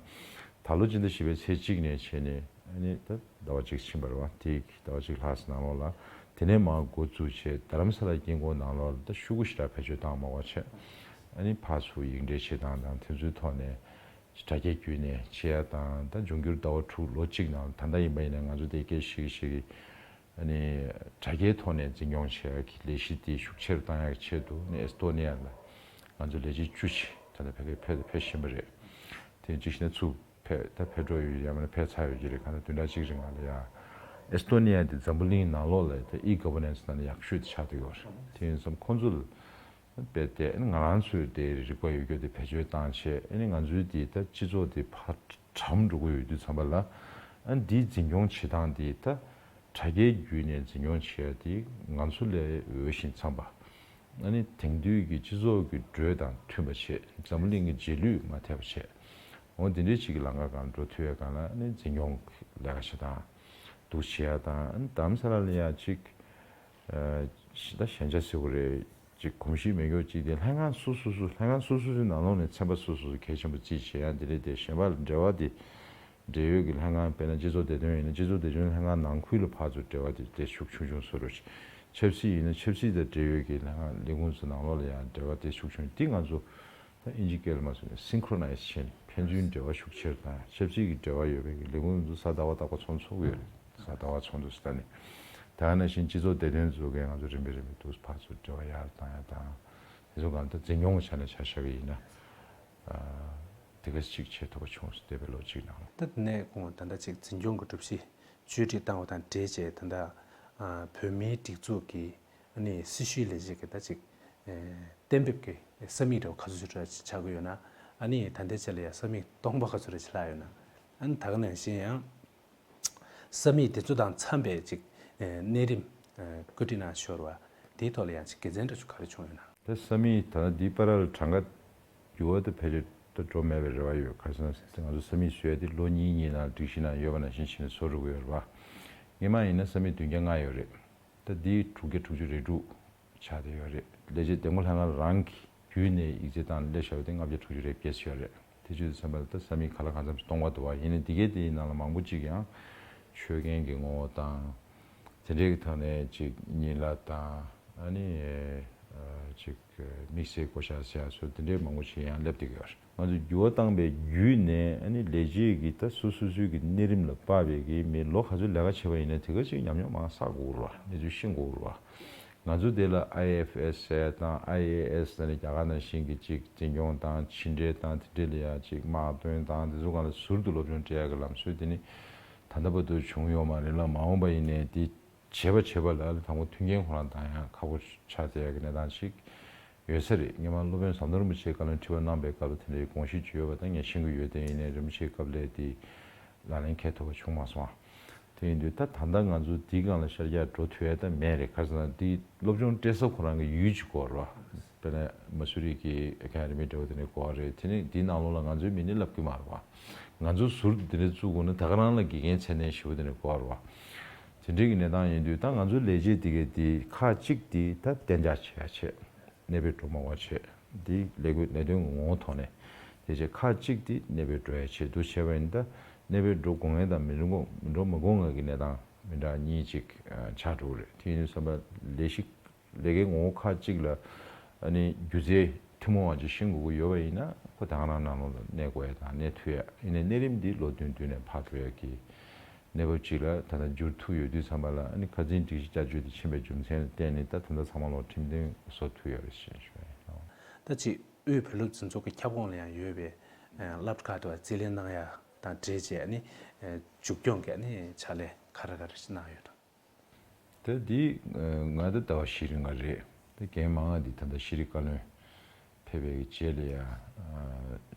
ད་ལོ་སྤྱི་ཟླ་བཞི་པའི་ཚེས་གཅིག་ནས་བྱས་ནས་ཨ་ནི་ད་ཟླ་བ་གཅིག་ཕྱིན་པ་རེད་བ། དེ་ཟླ་བ་གཅིག་ལྷག་ཙམ་ནང་ལོགས་ལ་དེ་ནས་མར་འགོ་བཙུགས་བྱས་རྡ་རམ་ས་ལ་དཀྱིལ་འཁོར་ནང་ལོགས་ལ་ད་ཤོག་གུ་ཞེ་དྲག་བེད་སྤྱོད་བཏང་མ་དགོས་བྱས། ཨ་ནི་ཕར་ཚུར་ཡིག་འབྲེལ་བྱེད་སྟངས་དང་དེ་ཚོའི་ཐོག་ནས་དྲ་རྒྱ་བརྒྱུད་ནས་བྱེད་ཡ་དང་། ད་འབྱུང་འགྱུར་ཟླ་བ་དྲུག་ལོ་གཅིག་ནང་ད་ལྟ་ཡིན་པ་ཡིན་ན་ང་ཚོ་དེ་སྐད་ཤིག་ཤིག་ཨ་ནི་དྲ་རྒྱའི་ཐོག་ནས་འཛིན་སྐྱོང་བྱེད་ཡ་གི་ལས་གཞི་དེ་ཤུགས་ཆེ་རུ་བཏང་ཡ་གི་ཆེད་དུ་ནི་ཨེ་སི་ཏོ་ནི་ཡ་ལ་ང་ཚོ་ལས་བྱེད་བཅུ་ཞིག་ད་ལྟ་ཕ་གིར་ཕེབས་དང་ཕེབས་བཞིན་པ་རེད། དེ་གཅིག་བྱས་ན་ཚུར་ཕེབས་ད་ཕེབས་འགྲོ་ཡོད་ཡ་མིན་ན་ཕེབས་ཚར་ཡོད་ཀྱི་རེད། གང་ལྟར་བདུན་ཕྲག་གཅིག་རིང་ལ་ཡ་ཨེ་སི་ཏོ་ནི་ཡ་དེ་འཛམ་བུ་གླིང་ནང་ལོགས་ལ་ད་ཨི་གྷ་ཝར་ནན་སི་ནང་ལ་ཡག་ཤོས་དེ་ཆགས་བསྡད་ཡོད་རེད། དེ་ཡིན་ཙང་ཁོང་ཚོ་ལ་རྦད་དེ་ང་རང་ཚོའི་དེ་རིག་པ་ཡོད་རྒྱུ་དེ་བེད་སྤྱོད་བཏང་བྱས་ཨ་ནི་ང་ཚོའི་དེ་ད་སྤྱི་ཚོགས་དེ་ཕར་གྲམ་འགྲོ་གི་ཡོད་དུས་ཙམ་པ་ལ་ཨ་ནི་འདིའི་འཛིན་སྐྱོང་བྱེད་སྟངས་དེ་ད་དྲ་རྒྱའི་བརྒྱུད་ནས་འཛིན་སྐྱོང་བྱེད་ཡ་དེ་ང་ཚོ་ལས་འོས་ཤིང་འཚམས་པ། ཨ་ནི་དེང་དུས་ཀྱི་སྤྱི་ཚོགས་ཀྱི་འགྲོས་དང་མཐུན་པ་བྱས། འཛམ་བུ་གླིང་གི་རྗེས་ལུས་མ་ཐེབས་པ་བྱས། འོ་འདི་འདྲའི་ཅིག་གི་ལམ་ཁ་སྒང་འགྲོ་ཐུབ་ཡ་སྒང་ལ་ཨ་ནི་འཛིན་སྐྱོང་གི་ལས་ཀ་བྱེད་སྟངས་འདུག་བྱེད་ཡ་དང་། ཨ་ནི་རྡ་རམ་ས་ལ་ལ་ཡ་ཅིག་ཨ་ད་ཞན་ཆ་ཟེར་དགོས་རེད། ཅིག་གོམས་གཤིས་མེད་མཁན་ཅིག་དེ་ལྷན་ཁང་སོ་སོ་སོ་ལྷན་ཁང་སོ་སོ་སོའི་ནང་ལོགས་ནས་ཚན་པ་སོ་སོ་སོ་གལ་ཆེན་པོ་རྩིས་བྱེད་ཡ་འདི་རེད་དེ། གཞན་པ་ལ་འབྲེལ་བ་དེ་འབྲེལ་ཡོད་ཀྱི་ལྷན་ཁང་དཔེར་ན་སྤྱི་ཚོགས་བདེ་དོན་ཡིན་ན་སྤྱི་ཚོགས་བདེ་དོན་ལྷན་ཁང་ནང་ཁུལ་ལ་ཕར་ཚུར་འབྲེལ་བ་དེ་དེ་ཤུགས་ཆུང་ཆུང་བཟོ་རོགས་བྱེད། ཆབ་སྲིད་ཡིན་ན་ཆབ་སྲིད་དང་འབྲེལ་ཡོད་ཀྱི་ལྷན་ཁང་ལས་ཁུངས་ཚོ་ནང་ལོགས་ལ་ཡང་འབྲེལ་བ་དེ་ཤུགས་ཆུང་། འདི་ང་ཚོ་ད་ཨིན་ཇི་སྐད་ལ་མ་སོང་ནས་སིན་ཁྲོ་ནའི་ཛེ་བྱས་ནས་ཕན་ཚུན་འབྲེལ་བ་ཤུགས་ཆེ་རུ་བཏང་ཡ། ཆབ་སྲིད་ཀྱི་འབྲེལ་བ་ཡོད་པའི་གི་ལས་ཁུངས་ཚོ་གཟའ་ཟླ་བ་རྟག་པར་ཚོགས་འདུ་ཚོགས་ཀྱི་ཡོད་རེད། གཟའ་ཟླ་བ་ཚོགས་འདུ་ཟེར་ནས་ད་ག་ནང་བཞིན་སྤྱི་ཚོགས་བདེ་དོན་ཚོ་གིས་ང་ཚོ་རིམ་པས་རིམ་པས་འདུག་ཕར་ཚུར་འབྲེལ་བ་ཡར་བཏང་ཡ་དང་། དེ་ཚོ་གང་ལྟར་འཛིན་སྐྱོང་གི་ཆ་ནས་ཆ་བཞག་གི་ཡིན་ན། དེ་ག་ཅིག་བྱེད་ཐུབ་པ་བྱུང་སོང་། འདས་པའི་ལོ་གཅིག་ནང་ལ། ད་དེ་ནས་ཁོང་ད་ལྟ་ཅིག་འཛིན་སྐྱོང་གི་གྲུབ་གཞི་བཅོས་སྒྲིག་བཏང་བ་དང་འབྲེལ་བྱས་ད་ལྟ་ཨ་བོད་མིའི་སྒྲིག་འཛུགས་ཀྱི་ཨ་ནི་སྲི་ཞུའི་ལས་བྱེད་ཀྱི་ད་ཅིག་ཨ་གཏན་འབེབས་ཀྱི་ས་མིག་འདྲ་བོ་ག་ཚོད་ཅིག་ཆགས་ཀྱི་ཡོད་ན། ཨ་ནི་ད་ལྟའི་ཆ་ལ་ཡ་ས་མིག་སྟོང་པ་ག་ཚོད་རེ་ཅིག་ལྷག་ཡོད་ན། ཨ་ནི་ད་ག་ནང་བཞིན་ཡང་ས་མིག་དེ་ཚོ་དང་འཚམས་པའི་ཅིག་ཨ་གནས་རིམ་ཨ་བཀོད་སྒྲིག་གནང་ཤོར་བ་དེའི་ཐོག་ལ་ཡང་ཅིག་དགེ་མཚན་འདྲ་ཅིག་ག་རེ་བྱུང་ཡོད་ན། ད་ས་མིག་ད་ལྟ་འདི་བར་ལ་གྲངས་ཀ་འགྱུར་བ་དེ་ཕལ་ཆེར་ད་འགྲོ་མེད་པའི་རེ་བ་ཡོད། ག་རེ་ཟེར་ན་ང་ཚོ་ས་མིག་བཟོ་ཡ་དེ་ལོ་གཉིས་གཉིས་ནང་སྒྲིག་གཞི་ནང་ཡོད་པ་ནང་བཞིན་བྱས་ནས་བཟོ་འགྲོ་གི་ཡོད་རེད་བ། སྔོན་མ་ཡིན་ན་ས་མིག་བདུན་བརྒྱ་ལྔ་ཡོད་རེད། ད་འདི་དྲུག་བརྒྱ་དྲུག་ཅུ་རེ་དྲུག་ཆགས་བསྡད་ཡོད་རེད། ལས་བྱེད་འདེམས་བསྐོ་ལྷན་ཁང་རང་གི་བརྒྱུད་ནས་ཡིག་ཚད་བཏང་ནས་སླེབས་བཞག་པ་དེ་ལྔ་བརྒྱ་དྲུག་ཅུ་རེ་བརྒྱད་ཙམ་ཡོད་རེད། དེ་བྱས་དུས་ཙམ་པ་ལ་ད་ས་མིག་ག་ལ་གང་འཚམ་ཞིག་སྟོང་པ་འདུག་བ། ཡིན་ནའི་འདི་གའི་དེའི་ནང་ལ་མང་པོ་ཅིག་ཡང་ཆོད་མཁན་གྱི་ངོ་བོ་དང་། དེ་འདྲའི་གི་ཐོག་ནས་ཅིག་གཉིད་ལ་དང་ཨ་ནི་ཨ་ཅིག་དམིགས་བསལ་བསྐོ་བཞག་ཟེར་ཡ་སོགས་དེ་འདྲའི་མང་པོ་ཞིག་ཡང་སླེབས་བསྡད་ཀྱི་ཡོད་རེད། ང་ཚོས་འགྱུར་བ་བཏང་པའི་བརྒྱུད་ནས་ཨ་ནི་ལས་བྱེད་ཀྱི་ད་སོ་སོ་སོའི་གི་གནས་རིམ་ལ་དཔག་པའི་གི་མི་ལོ་ག་ཚོད་ལས་ཀ་བྱས་པ་ཡིན་ན་དེ་ག་ཅིག་ཉམས་མྱོང་མང་བསགས་དགོས་རེད་བ། གནས་ཚུལ་ཤེས་དགོས་རེད་བ། ང་ཚོ་དེ་ལ་ཨའི་ཨེཕ་ཨེས་ཟེར་དང་ཨའི་ཨེ་ཨེས་ཟེར་ནས་རྒྱ་གར་ནང་བཞིན་གྱི་ཅིག་འཛིན་སྐྱོང་དང་ཕྱི་འབྲེལ་དང་དེ་འདྲ་ལ་ཡ་ཅིག་དམག་དོན་དང་དེ་ཚོ་སྒང་ལ་ཟུར་དུ་སློབ་སྦྱོང་སྤྲད་ཡ་གི་ལམ་སྲོལ་དེ་ནི་ད་ལྟ་བར་དུ་བྱུང་ཡོད་མ་རེད་ལ། མ་འོངས་པ་ཡིན་ནའི་དེ་བྱེད་པ་བྱེད་པ་ལ་དང་པོ་མཐུན་རྐྱེན་ཁོ་རང་དང་ཡང་ཁག་པོ་ཆགས་བསྡད་ཡ་གི་གནས་སྟངས་ཤིག་ཡོད་ས་རེད། སྔོན་མ་སློབ་དཔོན་ཟམ་གདོང་རིན་པོ་ཆེའི་བཀའ་བློན་ཁྲི་པ་གནང་པའི་སྐབས་ལ་དེ་འདྲའི་དགོངས་གཞི་ཅིག་ཡོད་པ་དང་ངས་ཤེས་ཀྱི་ཡོད། དེ་ཡིན་ནའི་རིན་པོ་ཆེའི་སྐབས་ལ་དེ་ལག་ལེན་འཁེལ་ཐུབ་པ་བྱུང་མ་སོང་བ། དེ་ཡིན་དུས་ད་ད་ལྟ་ང་ཚོ་འདིའི་སྒང་ལ་ཤར་རྒྱག་འགྲོ་ཐུབ་ཡ་ད་མེད་རེད། ག་རེ་ཟེར་ན་འདི་སློབ་སྦྱོང་སྤྲད་ས་ཁོ་རང་གི་ཡུལ་གཅིག་དགོས་རེད་བ། དཔེར་ན་མ་སུ་རི་གི་ཨེ་ཀ་ཌེ་མི་འདྲ་བོ་དེ་འདྲ་དགོས་རེད། དེ་ནི་འདིའི་ནང་ལོགས་ལ་ང་ཚོའི་མི་ནི་ལབ་ཀྱི་མ་རེད་བ། ང་ཚོ་ཟུར་དུ་དེ་འདྲ་བཙུགས་དགོས་ན་ད་ག་རང་ལ་དགེ་རྒན་ཚད་ལྡན་ཞེ་པོ་དེ་འདྲ་དགོས་རེད་བ། དེ་འདྲའི་གི་གནས་སྟངས་ཡིན་དུས་ད་ང་ཚོའི་ལས་བྱེད་དེ་གའི་དེ་ཁག་གཅིག་དེ་ད་གཏན་འཇགས་བྱེད་ཡ་བྱེད། གནས་སྤོས་འགྲོ་མ་དགོས་བྱས། འདི་ལས་བགོས་ལས་དོན་གྱི་ངོ་བོ་ཐོག་ནས་དེ་བྱས་ཁག་གཅིག་དེ་གནས་སྤོས་འགྲོ་ཡ་ཆེད་དུ་བྱས་པ་ཡིན། ད་གནས་སྤོས་འགྲོ་དགོས་མཁན་དང་མི་འགྲོ་མི་འགྲོ་མ་དགོས་མཁན་གྱི་གནས་སྟངས་མི་འདྲ་གཉིས་ཅིག་ཆགས་འགྲོ་གི་རེད། དེ་ཡིན་དུས་ཙམ་པ་ལས་གཞི་ལས་ཀའི་ངོ་བོ་ཁག་གཅིག་ལ་ཨ་ནི་སྒྱུ་རྩལ་ཐུན་མོང་བ་ཅིག་ཤེས་དགོས་ཀྱི་ཡོད་པ་ཡིན་ན་ཁོ་དེ་ག་རང་ནང་ལོགས་ལ་གནས་དགོས་ཡ་དང་གནས་ཐུབ་ཡ། ཡིན་ནའི་གནས་རིམ་འདི་ལོ་བདུན་བདུན་ནས་ཕར་འགྲོ་ཡ་གི་གནས་བབ་ཅིག་ལ་ད་ལྟ་འགྱུར་ཐུབ་ཡོད་དུས་ཙམ་པ་ལ་ཨ་ནི་ཁ་འཛིན་སྒྲིག་གཞི་བསྐྱར་བཅོས་དེ་ཕྱིན་པའི་རྒྱུ་མཚན་ལ་བརྟེན་ནས་ད་ད་ལྟ་ཚང་མ་ལོག་ཁྲིམས་མཐུན་བཟོ་ཐུབ་ཡོད་རེད་ཞེས་ཞུ་ཡ་ཡིན། ད་ཅིག་དབུས་བོད་སློབ་འཛིན་ཚོགས་ཀྱི་ཁྱབ་ཁོངས་ལ་ཡང་ཡོད་པའི་ཨ་སློབ་གྲྭ་ཁག་ཏུ་རྩིས་ལེན་གནང་ཡ་དང་འབྲེལ་བྱས་ཨ་ནི་ཨ་མཇུག་སྐྱོང་གི་ཨ་ནི་ཕྱག་ལས་ག་རེ་ག་རེ་ཞིག་གནང་ཡོད་དམ། ད་འདི་ང་ད་ཟླ་བ་བཞི་རིང་ལ་རེད། ད་རྒན་མང་ང་འདི་ད་ལྟ་ཤེས་རིག་བཀའ་བློན་ཕེབས་པའི་རྗེས་ལ་ཡང་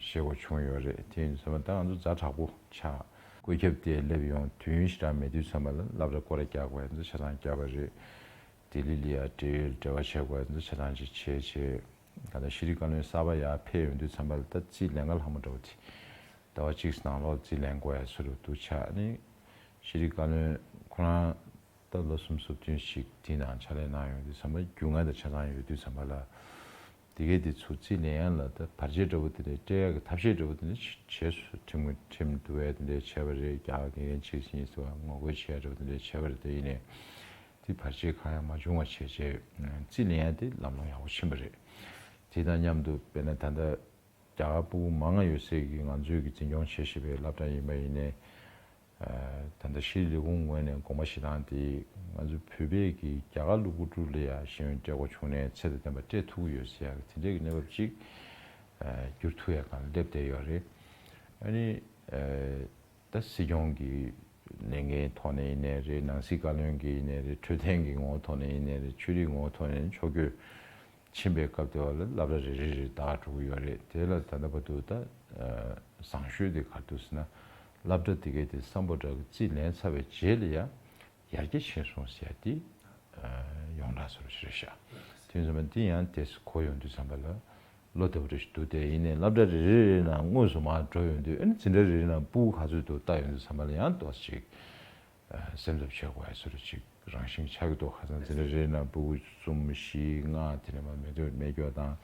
ཞེ་པོ་བྱུང་ཡོད་རེད། དེ་ཡིན་ཙང་ད་ང་ཚོ་ཛ་དྲག་པོ་ཆགས། བཀོད་ཁྱབ་དེ་སླེབས་ཡོང་དུས་ཡུན་ཞེ་དྲག་མེད་དུས་ཙམ་པ་ལ་སློབ་གྲྭ་སྐོར་ར་རྒྱག་དགོས་ཡ་ཚོ་ཆ་ཚང་བརྒྱབ་པ་རེད། ལྡི་ལི་ལ་ཡང་འབྲེལ་ཡོད་འབྲེལ་བ་བྱེད་དགོས་ཡ་ཚོ་ཆ་ཚང་ཅིག་བྱས་བྱས། ད་ལྟ་ཤེས་རིག་བཀའ་བློན་གསར་པ་ཡར་ཕེབས་ཡོང་དུས་ཙམ་པ་ལ་ད་རྩིས་ལེན་ག་ལྷག་མ་འདྲ་བོ་དེ་ཟླ་བ་གཅིག་ནང་ལོགས་རྩིས་ལེན་དགོས་ཡ་ཚོ་རུ་འདུག་ཆགས་ནས་ཤེས་རིག་བཀའ་བློན་ཁོ་རང་ ད་ལོ་གསུམ་གསུམ་བདུན་ཞིག་དེའི་ནང་ཕྱག་ལས་གནང་ཡོང་དུས་ཙམ་པ། རྒྱུས་མངའ་དང་ཆ་ཚང་ཡོད་དུས་ཙམ་པ་ལ། དེ་གས་དེ་ཚོ་རྩིས་ལེན་ཡག་ལ་ད་བར་ཆད་འདྲ་བོ་དེ་འདྲ་སྤྲད་ཡག་གི་ཐབས་ཤེས་འདྲ་བོ་དེ་འདྲ་བྱས་སོང་། ཁྲིམས་ཁྲིམས་བསྡུ་བ་དེ་འདྲ་བྱས་པ་རེད། རྒྱ་གར་དགེ་རྒན་གཅིག་གཉིས་ཟེར་བ་ངོ་རྒོལ་བྱེད་ཡག་འདྲ་བོ་དེ་འདྲ་བྱས་པ་རེད། དེ་ཡིན་ནའི་དེ་བར་ཆད་གང་ཡང་མ་བྱུང་བ་བྱས་བྱས་རྩིས་ལེན་ཡག་དེ་ལམ་ལྷོང་ཡག་པོ་ཕྱིན་པ་རེད། དེ་དང་མཉམ་དུ་དཔེར་ན་ད་ལྟ་རྒྱ་གར་ཕྲུ་གུ་མང་ང་ཡོད་སའི་གི་ང་ཚོའི་གི་འཛིན་སྐྱོང་བྱེད་བཞིན་པའི་སློབ་གྲྭ་ཡིན་པ་ཡིན་ནའི། ད་ལྟ་ཤེས་རིག་ལས་ཁུངས་ངོས་ནས་དགོངས་པ་བཞེས་སྟངས་དེ། ང་ཚོ་བོད་པས་ཀྱི་རྒྱ་གར་སློབ་ཕྲུག་ལ་ཡང་ཤེས་ཡོན་སྤྲད་དགོས་བྱུང་ནའི་ཚད་དང་ལྡན་པ་སྤྲད་ཐུབ་ཀྱི་ཡོད་ཟེར་ཡག་གི་དེ་འདྲའི་གི་གནས་བབ་ཅིག་བསྒྱུར་ཐུབ་ཡག་སྒང་ལ་སླེབས་བསྡད་ཡོད་རེད། ཨ་ནི་ད་སྲིད་སྐྱོང་གི་ལས་འགན་ཐོག་ནས་ཡིན་ནའི་རེད། ནང་སྲིད་བཀའ་བློན་གྱི་ཡིན་ནའི་རེད། འཕྲོད་བསྟེན་གྱི་ངོ་བོ་ཐོག་ནས་ཡིན་ནའི་རེད། ཆོས་རིག་ངོ་བོ་ཐོག་ནས་ཕྱོགས་བསྐྱོད་ཕྱིན་པའི་སྐབས་དེ་བ་ལ་སློབ་གྲྭ་རེ་རེ་རེ་དར་འགྲོ་གི་ཡོད་རེད། དེ་ལ་ད་ལྟ་བར་དུ་ད་བཟང་ཤོས་དེ་ག་རེ་འདུག་ཟེར་ན། སློབ་གྲྭ་དེ་གའི་དེ་སམ་བྷོ་ཊ་གི་རྩིས་ལེན་ཚར་བའི་རྗེས་ལ་ཡང་ཡར་རྒྱས་ཕྱིན་སོང་ཟེར་ཡ་དེ་ཡོངས་གྲགས་སུ་རེད་ཤག་དེ་ཡིན་ཙང་འདི་ཡང་དེ་གོ་ཡོང་དུས་ཙམ་པ་ལ་བློ་བདེ་པོ་རེ་ཞིག་འདུག་དེ་ཡིན་ནའི་སློབ་གྲྭ་རེ་རེ་རེ་ནང་དངོས་སུ་མར་འགྲོ་ཡོང་དུས། ཨ་ནི་འཛིན་གྲྭ་རེ་རེ་ནང་ཕྲུ་གུ་ག་ཚོད་འདུག་ལྟ་ཡོང་དུས་ཙམ་པ་ལ་ཡང་ཏོག་ཙམ་ཅིག་སེམས་འཚབ་བྱེད་དགོས་ཡ་བཟོ་འདྲ་ཅིག་རང་བཞིན་ཆགས་ཀྱི་འདུག་ཁ་སང་འཛིན་གྲྭ་རེ་རེ་ནང་ཕྲུ་གུ་གསུམ་བཞི་ལྔ་དེ་ནས་མར་མེ་ཏོག་མེ་སྒྱོགས་དང་།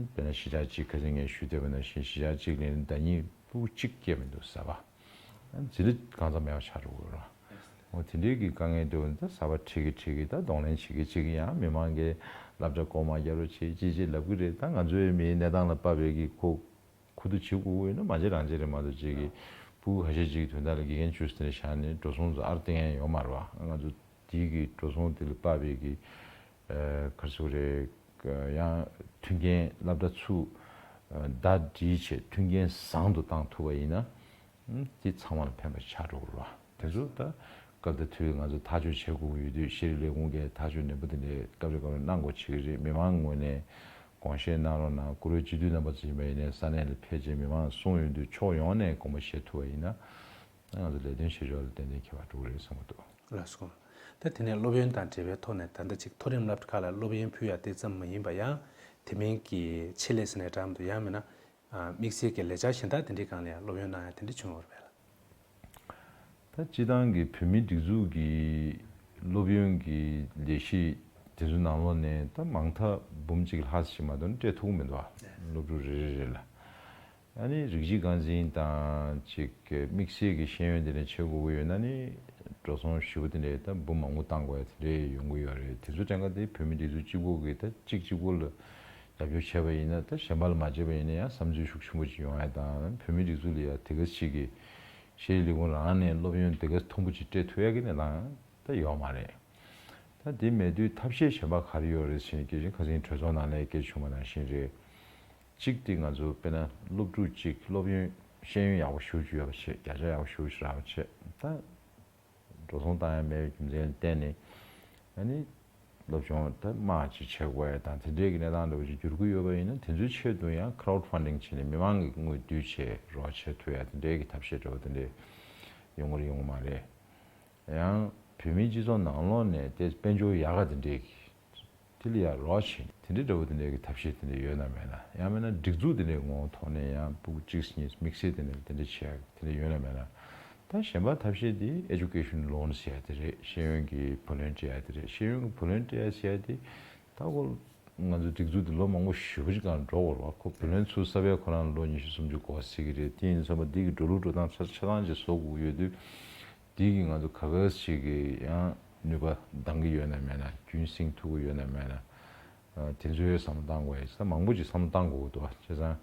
དཔེར་ན་གཞིས་ཆགས་གཅིག་ཁ་སང་ངས་ཞུས་བསྡད་པ་ནང་བཞིན་གཞིས་ཆགས་གཅིག་ལ་ཟླ་ཉིན་ཕྲུ་གུ་གཅིག་སྐྱེས་མི་འདུག་གསར་པ། འཛིན་གྲྭ་གང་ཙམ་མེད་པ་ཆགས་འགྲོ་གི་རེད། འོ་དེ་འདྲའི་གི་དཀའ་ངལ་འདུག་ད་གསར་པ་ཁྲིད་ཀྱི་ཁྲིད་ཀྱི་ད་གདོང་ལེན་བྱེད་ཀྱི་བྱེད་ཀྱི་ཡང་མི་མང་གིས་སློབ་གྲྭ་སྒོ་མ་རྒྱག་རོགས་བྱེད་ཅེས་ཅེས་ལབ་ཀྱི་རེད། ད་ང་ཚོའི་མིའི་གནས་སྟངས་ལ་དཔག་པའི་གི་ཁོ་ཁུ་བསྡུ་བྱེད་དགོས་ཀྱི་ཡོད་ན་མ་བྱེད་རང་བྱེད་རེད་མ་གཏོགས། ཅིག་གི་ཕྲུ་གུ་ཁ་ཤས་ཅིག་དོན་དག་ལ་དགེ་རྒན་བཅུ་ཙམ་བཞག་ནས་འགྲོ་སོང་ཚོ་ཨར་ཏེ་ཡང་ཡོད་མ་རེད་བ། ང་ཚོ་དེའི་གི་འགྲོ་སོང་དེ་ལ་དཔག་པའི་གི་ག་རེ་ཟེར་དགོས་རེད། ཡང་མཐུན་རྐྱེན་སློབ་གྲྭ་ཚུ་ཟླ་སྒྲིལ་བྱས་མཐུན་རྐྱེན་བཟང་དུ་བཏང་ཐུབ་པ་ཡིན་ན། དེ་ཚང་མ་ལ་ཕན་པ་ཆགས་འགྲོ་གི་རེད་བ། དེ་ཚོ་ད་སྐབས་དང་དུས་ང་ཚོ་ཐག་གཅོད་བྱེད་དགོས་ཀྱི་ཡོད་དུས། ཤེས་རིག་ལས་ཁུངས་ཀྱིས་ཐག་གཅོད་ནན་པོ་དེ་འདྲའི་སྐབས་རེ་སྐབས་རེ་གནང་དགོས་བྱེད་ཀྱི་རེད། མི་མང་ངོས་ནས་དགོངས་བཞེས་གནང་རོགས་གནང་། བཀུར་འོས་སྤྱི་འཐུས་རྣམ་པ་ཚོ་ཡིན་པ་ཡིན་ནའི་ས་གནས་ལ་ཕེབས་བྱས་མི་མང་གསུངས་ཡོང་དུས་ཕྱོགས་ཡོངས་ནས་དགོངས་པ་བཞེས་ཐུབ་པ་ཡིན་ན། ང་ཚོ་ལས་དོན་བྱེད་ཕྱོགས་ལ་ཏན་ཏན་ཁྱད་པར་འགྲོ་གི་རེད་བསམ་གྱི་འདུག་ལགས་སོ། ད་དེ་ནས་སློབ་ཡོན་དང་འབྲེལ་བའི་ཐོག་ནས། ད་ལྟ་ཅིག་མཐོ་རིམ་སློབ་གྲྭ་ཁག་ལ་སློབ་ཡོན་ཕུལ་ཡ་དེ་ཙམ་མ་ཡིན་པ་ཡང་དེ་མིན་གྱི་ཆེད་ལས་ཟེར་ནའི་འདྲ་མི་འདུག་ཡང་མིན་ན་དམིགས་བསལ་གྱི་ལས་འཆར་གཞན་དག་དེ་འདྲའི་སྒང་ལ་ཡང་སློབ་ཡོན་གནང་ཡ་དེ་འདྲ་བྱུང་ཡོད་རེད་པས་ལགས། ད་སྤྱིར་བཏང་གི་བོད་མིའི་སྒྲིག་འཛུགས་ཀྱི་སློབ་ཡོན་གྱི་ལས་གཞི་དེ་ཚོའི་ནང་ལོགས་ནས་ད་མང་མཐའ་འབུམ་གཅིག་ལྷག་ཞིག་མ་གཏོགས་སྤྲད་ཐུབ་ཀྱི་མི་འདུག་ཨ། སློབ་ཕྲུག་རེ་རེ་རེ་ལ། ཨ་ནི་རིགས་གཅིག་རྐང་འཛིན་དང་ཅིག་དམིགས་བསལ་གྱི་ཤེས་ཡོན་དེ་འདྲ་བྱེད་དགོས་ཀྱི་ཡོད་ན་ནི། འགྲོ་སོང་ཞེ་པོ་དེ་འདྲའི་ད་འབུམ་མང་པོ་བཏང་དགོས་ཡ་དེ་འདྲའི་ཡོང་གི་ཡོད་རེད། དེ་ཚོ་གྲངས་ཀ་དེ་བོད་མི་སྒྲིག་འཛུགས་གཅིག་པོ་གིས་ད་གཅིག་གཅིག་པོ་ལ་རྒྱབ་སྐྱོར་བྱས་པ་ཡིན་ན། ད་གཞན་པ་ལ་མ་བྱས་པ་ཡིན་ན་ཡང་བསམ་ཚུལ་ཤུགས་ཆེན་པོ་ཅིག་ཡོང་ཡ་དང་། བོད་མི་སྒྲིག་འཛུགས་ལ་ཡ་དེ་ག་ཅིག་གི་ཤེས་རིག་ལས་ཁུངས་རང་ནས་སློབ་ཡོན་དེ་ག་མཐོན་པོ་ཅིག་སྤྲད་ཐུབ་ཡ་གི་གནས་སྟངས་ད་ཡོད་མ་རེད། ད་དེ་མེད་དུས་ཐབས་ཤེས་གཞན་པ་ག་རེ་ཡོད་རེད་ཟེར་ནས་སྐད་ཆ་ཁ་སང་གྲོས་ཚོགས་ནང་ལ་སྐད་ཆ་བྱུང་བ་ནང་བཞིན་རེད། གཅིག་དེ་ང་ཚོ་དཔེར་ན་སློབ་ཕྲུག་གཅིག་སློབ་ཡོན་ཤེས་ཡོན་ཡག་པོ་ཞེ་པོ་ཅིག་ཡོད་པ་བྱས། བརྒྱ་ཆ་ཡག་པོ་ཞེ་པོ་ཅིག་རག་པ་བྱས། ད་འགྲོ་སོང་བཏང་ཡ་མེད་པའི་རྒྱུ་མཚན་ལ་བརྟེན་ནས། ཨ་ནི་སློབ་སྦྱོང་ད་དམག་ཅིག་བྱེད་དགོས་ཡ་དང་དེ་འདྲའི་གི་གནས་སྟངས་འདྲ་བོ་ཅིག་འགྱུར་གྱི་ཡོད་པ་ཡིན་ན། དེ་ཚོའི་ཆེད་དུ་ཡང་ཁྲའུ་ཌི་ཕན་ཌིང་བྱས་ནས་མི་མང་གི་དངུལ་བསྡུས་བྱས་རོགས་བྱེད་ཐུབ་ཡ་དེ་འདྲའི་གི་ཐབས་ཤེས་འདྲ་བོ་དེ་འདྲའི་ཡོང་གི་རེད་ཡོང་གི་མ་རེད། ཡང་བོད་མིའི་སྤྱི་ཚོགས་ནང་ལོགས་ནས་དེ་དཔལ་འབྱོར་ཡག་ག་དེ་འདྲའི་གི་དེ་ལ་ཡང་རོགས་བྱེད་དེ་འདྲའི་འདྲ་བོ་དེ་འདྲའི་གི་ཐབས་ཤེས་དེ་འདྲ་ཡོད་ན་མེད་ན། ཡང་མིན་ན་སྒྲིག་འཛུགས་དེ་འདྲའི་ངོ་བོ་ཐོག་ནས་ཡང་ཕྲུ་གུ་གཅིག་གཉིས་དམིགས་བསལ་དེ་འདྲ་དེ་འདྲ་བྱེད་ཡ་དེ་འདྲ་ཡོད་ན་མེད་ན། ད་གཞན་པ་ཐབས་ཤེས་དེ་ཨེ་ཇུ་ཀེ་ཤན་ལོན་ཟེར་ཡ་དེ་རེད། ཤེས་ཡོན་གྱི་བུ་ལོན་སྤྲད་ཡ་དེ་རེད། ཤེས་ཡོན་གྱི་བུ་ལོན་སྤྲད་ཡ་ཟེར་ཡ་དེ་ད་ཁོ་ང་ཚོ་སྒྲིག་འཛུགས་དེ་ལོ་མང་པོ་ཞེ་པོ་ཅིག་སྒང་འགྲོ་དགོས་རེད་བ། ཁོ་བུ་ལོན་ཚུར་གསབ་ཡ་ཁོ་རང་ལོ་ཉི་ཤུ་སུམ་ཅུ་འགོར་སྲིད་ཀྱི་རེད། དེ་ཡིན་ཙང་འདི་གི་འགྲོ་ལུགས་འགྲོ་སྟངས་ཆ་ཆ་ཚང་ཅིག་བཟོ་དགོས་ཀྱི་ཡོད་དུས། དེ་གི་ང་ཚོ་ག་ག་ཞིག་གི་ཡང་ནུས་པ་འདང་གི་ཡོད་ན་མེད་ན། རྒྱུན་བསྲིང་ཐུབ་ཀྱི་ཡོད་ན་མེད་ན། ཨ། དེ་ཚོའི་བསམ་བློ་བཏང་དགོས་ཡ་ད་མང་པོ་ཅིག་བསམ་བློ་བཏང་དགོས་ཀྱི་འདུག་བ། བྱས་ཙང་།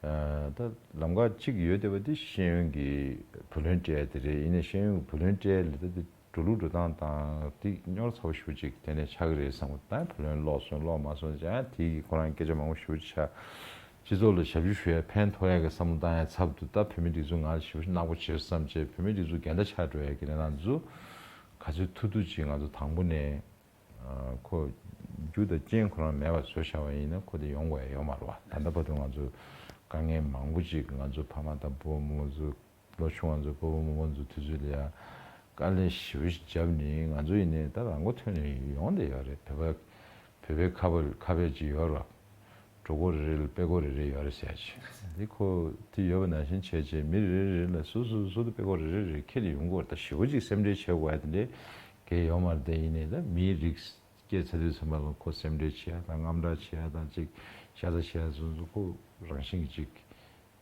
ཨ། ད་ལམ་ཁ་གཅིག་ཡོད་བསྡད་པ་དེ་ཤེས་ཡོན་གྱི་བུ་ལོན་སྤྲད་ཡ་དེ་རེད། ཡིན་ནའི་ཤེས་ཡོན་གྱི་བུ་ལོན་སྤྲད་ཡ་ལས་ད་དེ་འགྲོ་ལུགས་འགྲོ་སྟངས་དང་དེ་རྙོག་ཚ་པོ་ཞེ་པོ་ཅིག་དེ་ནས་ཆགས་ཀྱི་རེད་བསམ་གྱི་འདུག་ད་བུ་ལོན་ལོག་སོང་ལོག་མ་སོང་ཅང་དེ་གི་ཁོ་རང་སྐད་ཆ་མང་པོ་ཞེ་པོ་ཅིག་ཆགས། སྤྱི་ཚོགས་ལ་ཞབས་ཞུ་ཞུ་ཡ་ཕན་ཐོགས་ཡ་གི་བསམ་བློ་བཏང་ཡ་ཚབ་ཏུ། ད་བོད་མི་སྒྲིག་འཛུགས་ང་ལ་ཞེ་པོ་ཅིག་ནག་པོ་བྱེད་བསམ་བྱས། བོད་མི་སྒྲིག་འཛུགས་འགལ་ཟླ་ཆགས་འགྲོ་ཡ་གི་གནས་སྟངས་ཚོ་ག་ཚོད་ཐུབ་ཐུབ་ཅིག་ང་ཚོ་དང་པོ་ནས། ཨ། ཁོ་རྒྱུ་དང་རྐྱེན་ཁོ་རང་མེད་པ་བཟོ་བཞག་པ་ཡིན་ན་ཁོ་དེ་ཡོང་དགོས་ཡ་ཡོད་མ་རེད་བ། ད་ལྟ་བར་དུ་ང་ཚོ་དཀའ་ངལ་མང་པོ་ཅིག་ང་ཚོ་ཕ་མ་དང་བུ་བུ་མོ་ཚོ། ལོ་ཆུང་བ་ཚོ་ཕ་བུ་མོ་མོ་ཚོ་དུས་ཚོད་ལ་ཡ་དཀའ་ལས་ཞེ་པོ་ཞིག་བརྒྱབ་ནས་ང་ཚོ་ཡིན་ནའི་ད་རང་མགོ་ཐོན་ནས་ཡོང་བསྡད་ཡོད་རེད། བོད་པ་བོད་པའི་ཁ་པར་ཁ་པར་ཅིག་ཡོད་རེད་བ། གྲོད་ཁོག་རེ་རེ་ལ་པད་ཁོག་རེ་རེ་ཡོད་རེད་ཟེར་ཡ་ཅིག་འདི་ཁོ་དེ་ཡོད་པ་ནང་བཞིན་བྱས་བྱས་མི་རེ་རེ་རེ་ལ་སོ་སོ་སོ་སོ་དེ་པད་ཁོག་རེ་རེ་རེ་ཁྱེར་ནས་ཡོང་དགོས་རེད། ད་ཞེ་པོ་ཅིག་སེམས་ཁྲལ་བྱེད་དགོས་ཡ་དེ་འདྲའི་ གལ་ཡོད་མ་རེད། དེ་ཡིན་ནའི་ད་མིའི་རིགས་སྐྱེས་ཚར་དུས་ཙམ་པ་ལ་ཁོ་སེམས་ཁྲལ་བྱེད་ཡ་དང་དངངས་སྐྲག་བྱེད་ཡ་དང་ཅིག་ཤ་ཚ་བྱེད་ཡ་ཚོ་ཚོ་ཁོ་རང་བཞིན་གྱིས་ཅིག་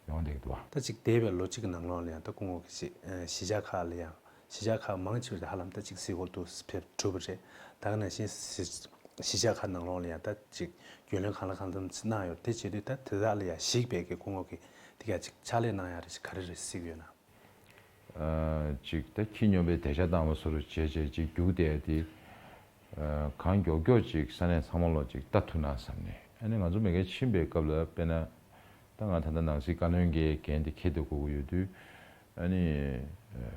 ཡོང་བསྡད་ཀྱི་འདུག་བ། ད་ཅིག་འདས་པའི་ལོ་གཅིག་གི་ནང་ལོགས་ལ་ཡང་ད་སྐུ་ངོ་གི་ཅིག་ཨ་གཞིས་ཆགས་ཁག་ལ་ཡང་གཞིས་ཆགས་ཁག་མང་ཆེ་བ་དེ་ཧ་ལམ་ད་ཅིག་སིལ་གོར་དུ་ཕེབས་གྲུབ་པ་རེད། ད་ག་ནང་བཞིན་གཞིས་གཞིས་ཆགས་ཁག་ནང་ལོགས་ལ་ཡང་ད་ཅིག་རྒྱུས་ལོན་གང་ལ་གང་འཚམ་ཅིག་གནང་ཡོད་རེད། དེ་བྱེད་དུས་ད་དེ་དག་ལ་ཡང་གཞིགས་པའི་གི་སྐུ་ངོ་གི་དེ་ག་ཅིག་ཕྱག་ལས་གནང་ཡ་རེ་ཞིག་ག་རེ་རེ་གཟིགས་ཡོད་ན། ཨ་ཅིག་ད་ཁྱི་སྨྱོན་པའི་དེད་ཆ་བཏང་བ་བཟོ་འདྲ་བྱས་བྱས་ཅིག་རྒྱུགས་བསྡད་དེ། ཨ་གང་མགྱོགས་མགྱོགས་ཅིག་ས་གནས་ཚང་མ་ལོག་ཅིག་ལྟ་ཐུབ་ན་བསམ་ནས། ཨ་ནི་ང་ཚོ་མེ་ཀལ་ཕྱིན་པའི་སྐབས་ལ་དཔེར་ན་ད་ང་ད་ལྟ་ནང་སྲིད་བཀའ་བློན་གྱི་འགན་དེ་འཁྱེར་ཏེ་དགོས་ཀྱི་ཡོད་དུས། ཨ་ནི་ཨ་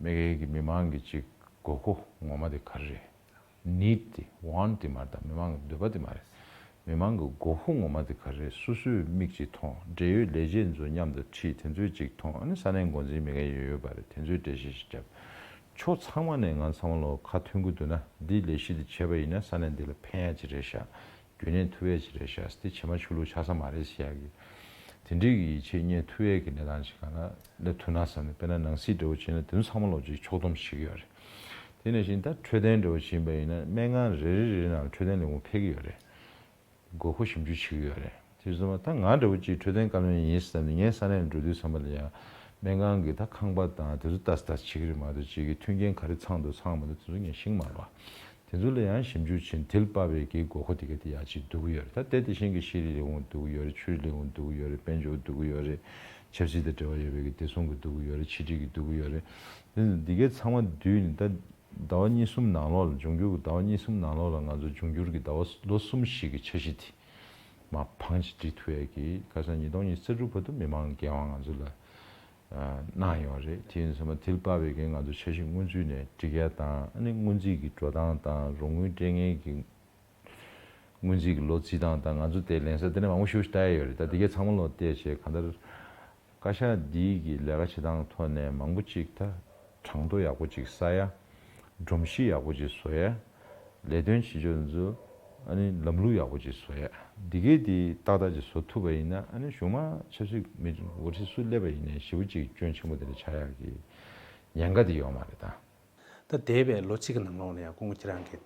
མེ་ཀལ་གྱི་མི་མང་གི་ཅིག་དགོས་མཁོ་ངོ་མ་དེ་ག་རེ་རེད། ནིད་དེ། ཝོན་དེ་མ་རེད། ད་མི་མང་གི་འདོད་པ་དེ་མ་རེད། མི་མང་གི་དགོས་མཁོ་ངོ་མ་དེ་ག་རེ་རེད། སོ་སོས་མིག་ཅིག་མཐོང་། འབྲེལ་ཡོད་ལས་བྱེད་ཚོ་མཉམ་དུ་ཁྲིད། དེ་ཚོས་ཅིག་མཐོང་། ཨ་ནི་ས་གནས་འགོ་འཛིན་མི་སྒེར་ཡོད་ཡོད་པ་རེད། དེ་ཚོས་འགྲེལ་བཤད་ཞིག་བརྒྱབ། ཕྱོགས་ཚང་མ་ནས་ང་ཚང་མ་ལོ་ཁ་མཐུན་གྱི་འདུག་ན། འདི་ལས་གཞི་འདི་བྱས་པ་ཡིན་ན་ས་གནས་འདི་ལ་ཕན་ཡ་ཅིག་རེད་ཤག་རྒྱུན་གནས་ཐུབ་ཡས་ཅིག་རེད་ཤག་འདི་བྱེ་མ་ཆུ་ལུག་ཆགས་ས་མ་རེད་ཟེར་ཡག་གི་དེ་འདྲའི་གི་ཡིད་ཆེས་རྙེད་ཐུབ་ཡས་ཀྱི་གནས་སྟངས་ཤིག་ག་ལ་སླེབས་ཐུབ་ན་བསམ་ནས། དཔེར་ན་ནང་སྲིད་འདྲ་བོ་བྱས་ན་དེ་ཚོ་ཚང་མ་ལོག་ཅིག་ཕྱོགས་བསྡོམས་བྱེད་ཀྱི་ཡོད་རེད། དེ་ནང་བཞིན་ད་འཕྲོད་བསྟེན་འདྲ་བོ་བྱེད་པ་ཡིན་ན་སྨན་ཁང་རེ་རེ་རེ་རེ་ནང་ལ་འཕྲོད་བསྟེན་ལས་ཁུངས་ཕེབས་ཀྱི་ཡོད་རེད། དགོས་མཁོ་ཞིབ་འཇུག་བྱེད་ཀྱི་ཡོད་རེད། དེ་ཚོ་ད་ང་འདྲ་བོ་ཅིག་འཕྲོད་བསྟེན་བཀའ་བློན་ཡིན་བསམ་ནས་ངས་ས་གནས་ལ་འགྲོ་དུས་ཙམ་པ་ལ་ཡང་སྨན་ཁང་གི་ད་ཁང་པ་དང་དེ་ཚོ་ལྟ་ལྟ་བྱེད་ཀྱི་རེད་མ་གཏོགས། ཅིག་གི་མཐུན་རྐྱེན་ག་རེ་ཚང་འདུག་ཚང་མ་འདུག་དེ་ཚོ་ངས་ཤེས་ཀྱི་མ་རེད་བ། དེ་ཚོ་ལ་ཡང་ཞིབ་འཇུག་བྱེད། དེ་ལ་དཔག་པའི་གི་དགོས་མཁོ་དེ་ག་དེ་ཡར་ཅིག་བསྡུ་གི་ཡོད་རེད། ད་དེ་དེ་བཞིན་གྱི་ཤེས་རིག་ལས་ཁུངས་བསྡུ་གི་ཡོད་རེད། ཆོས་རིག་ལས་ཁུངས་བསྡུ་གི་ཡོད་རེད། དཔལ་འབྱོར་བསྡུ་གི་ཡོད་རེད། ཆབ་སྲིད་དང་འབྲེལ་བ་ཡོད་པའི་གི་བདེ་སྲུང་གི་བསྡུ་གི་ཡོད་རེད། ཕྱི་འབྲེལ་གྱི་བསྡུ་གི་ཡོད་རེད། དེ་འདི་གའི་ཚང་མ་བསྡུས་ནས་ད་ཟླ་བ་གཉིས་གསུམ་ནང་ལོགས་ལ། འབྱུང་འགྱུར་གྱི་ཟླ་བ་གཉིས་གསུམ་ནང་ལོགས་ལ་ང་ཚོ་འབྱུང་འགྱུར་གྱི་ཟླ་བ་ལོ་གསུམ་བཞི་གི་འཆར་གཞི་དེ་མར་བང་ཅིག་སྒྲིག་ཐུབ་ཡས་ཀྱི། ཁ་སང་ཉིས་སྟོང་ཉི་ཤུ་རྩ་དྲུག་བར་དུ་མི་མང་འགན་དབང་ང་ཚོ་ལ་གནང་ཡོད་རེད། དེ་ཡིན་ཙང་དེ་ལ་དཔག་པའི་གི་ང་ཚོ་འཆར་གཞི་སྔོན་ཚུད་ནས་སྒྲིག་ཡ་དང་། ཨ་ནི་སྔོན་རྩིས་ཀྱི་འགྲོ་སྟངས་དང་། རོགས་དངུལ་སྤྲད་མཁན་གྱི་སྔོན་རྩིས་ཀྱི་ལོ་རྩིས་སྟངས་དང་། ང་ཚོ་དེ་ལན་གསལ་དེ་ནས་མང་པོ་ཞེ་པོ་ཞིག་བལྟ་ཡ་ཡོད་རེད། ད་དེ་གའི་ཚང་མ་ལོག་བལྟས་བྱས། གང་ལྟར་བཀའ་ཤག་འདིའི་གི་ལས་ཀ་བྱེད་སྟངས་ཐོག་ནས་མང་པོ་ཅིག་ད་གྲངས་ཐོ་ཡག་པོ་ཅིག་གསལ་ཡ། སྒྲོམ་གཞི་ཡག་པོ་ཅིག་བཟོ་ཡ། ལས་དོན་བྱེད་ཕྱོགས་ཚོ་ཨ་ནི་ལམ་ལུགས་ཡག་པོ་ཅིག་བཟོ་ཡ། འདི་གའི་དེ་ཏག་ཏག་ཅིག་བཟོ་ཐུབ་པ་ཡིན་ན། ཨ་ནི་གཞུག་མ་ཆབ་སྲིད་མི་འོ་ཁྲི་སུ་སླེབས་པ་ཡིན་ནའི་ཞེ་པོ་ཅིག་སྐྱོན་ཆེན་པོ་དེ་འདྲ་ཆགས་ཡག་གི་ཉེན་ཁ་དེ་ཡོད་མ་རེད་ད། ད་འདས་པའི་ལོ་གཅིག་གི་ནང་ལོགས་ལ་ཡང་སྐུ་ངོ་ཁྱེད་རང་གིས་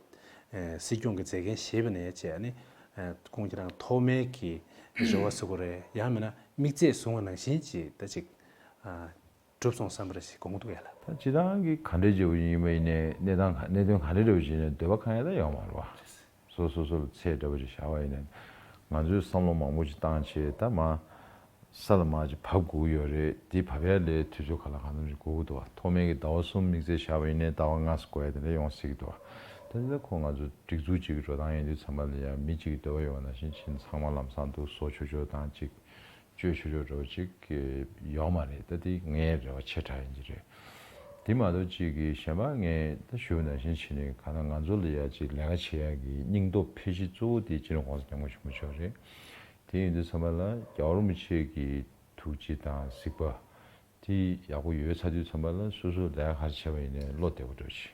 ཨེ་སྲིད་སྐྱོང་གི་མཛད་འགན་བཞེས་པ་ནས་བྱས་ནས། ཨེ་སྐུ་ངོ་ཁྱེད་རང་ཐོག་མའི་གི་རེ་བ་ཟེར་དགོས་རེད། ཡང་མིན་ན་དམིགས་ཚད་བཟུང་བ་ནང་བཞིན་ཅིག་ད་ཅིག་ཨ་གྲུབ་སོང་བསམ་པ་རེ་ཞིག་དགོངས་འདུག་ཡ་ལ། ད་སྤྱིར་བཏང་གི་ག་འདྲའི་བྱེད་པ་ཡིན་པ་ཡིན་ནའི། གནས་སྟངས་ག་གནད་དོན་ག་འདྲ་འདྲ་བོ་ཞིག་ཡིན་ནའི་འདོད་པ་ཁེངས་ཡ་ད་ཡོད་མ་རེད་བ། སོ་སོ་སོ་ལ་ཚད་འདྲ་བོ་ཞིག་བཞག་པ་ཡིན་ནའི། ང་ཚོས་བསམ་བློ་མང་པོ་ཞིག་བཏང་བྱས། ད་མར་ས་ལ་མར་ཅིག་བབས་དགོས་ཀྱི་ཡོད་རེད། དེ་བབས་ཡ་ལ་དུས་ཚོད་གང་ལ་གང་འཚམ་ཞིག་འགོར་གྱི་འདུག་བ། ཐོག་མའི་གི་ཟླ་བ་གསུམ་དམིགས་ཚད་བཞག་པ་ཡིན་ནའི་ཟླ་བ་ལྔ་ཙམ་འགོར་ཡ་དེ་འདྲ་ཡོང་སྲིད་ཀྱི་འདུག་བ། ད་ལྟ་ཁོ་ང་ཚོ་སྒྲིག་འཛུགས་གཅིག་གི་འགྲོ་སྟངས་ཡིན་དུས་ཙམ་པ་ལ་ཡང་མི་གཅིག་གི་འདོད་པ་ཡོད་པ་ནང་བཞིན་བྱས་ནས་ཚང་མ་ལམ་སང་འདུག་བཟོ་ཆོག་ཆོག་དང་ཅིག་བཅོས་ཆོག་ཆོག་འདྲ་བོ་ཅིག་ཡོད་མ་རེད། ད་དེ་ངའི་རེ་བ་ཆེ་དྲགས་ཡིན་གྱི་རེད། དེ་མ་གཏོགས་ཅིག་གི་གཞན་པ་ངས་ད་ཞུས་པ་ནང་བཞིན་བྱས་ནས། གང་ལྟར་ང་ཚོ་ལ་ཡ་ཅིག་ལས་ཀ་བྱེད་ཡ་གི་སྙིང་སྟོབས་འཕེལ་གཞི་གཙོ་བོ་དེ་སྤྱི་ནོར་༸གོང་ས་༸སྐྱབས་མགོན་ཆེན་པོ་མཆོག་རེད། དེ་ཡིན་དུས་ཙམ་པ་ལ་རྒྱལ་བ་རིན་པོ་ཆེ་གི་ཐུགས་རྗེ་དང་གཟིགས་པ་དེ་ཡག་པོ་ཡོད་ཚར་དུས་ཙམ་པ་ལ། སོ་སོ་ལས་ཀ་ག་རེ་བྱས་པ་ཡིན་ནའི་བློ་བདེ་པོ་འདྲ་བོ་ཅིག་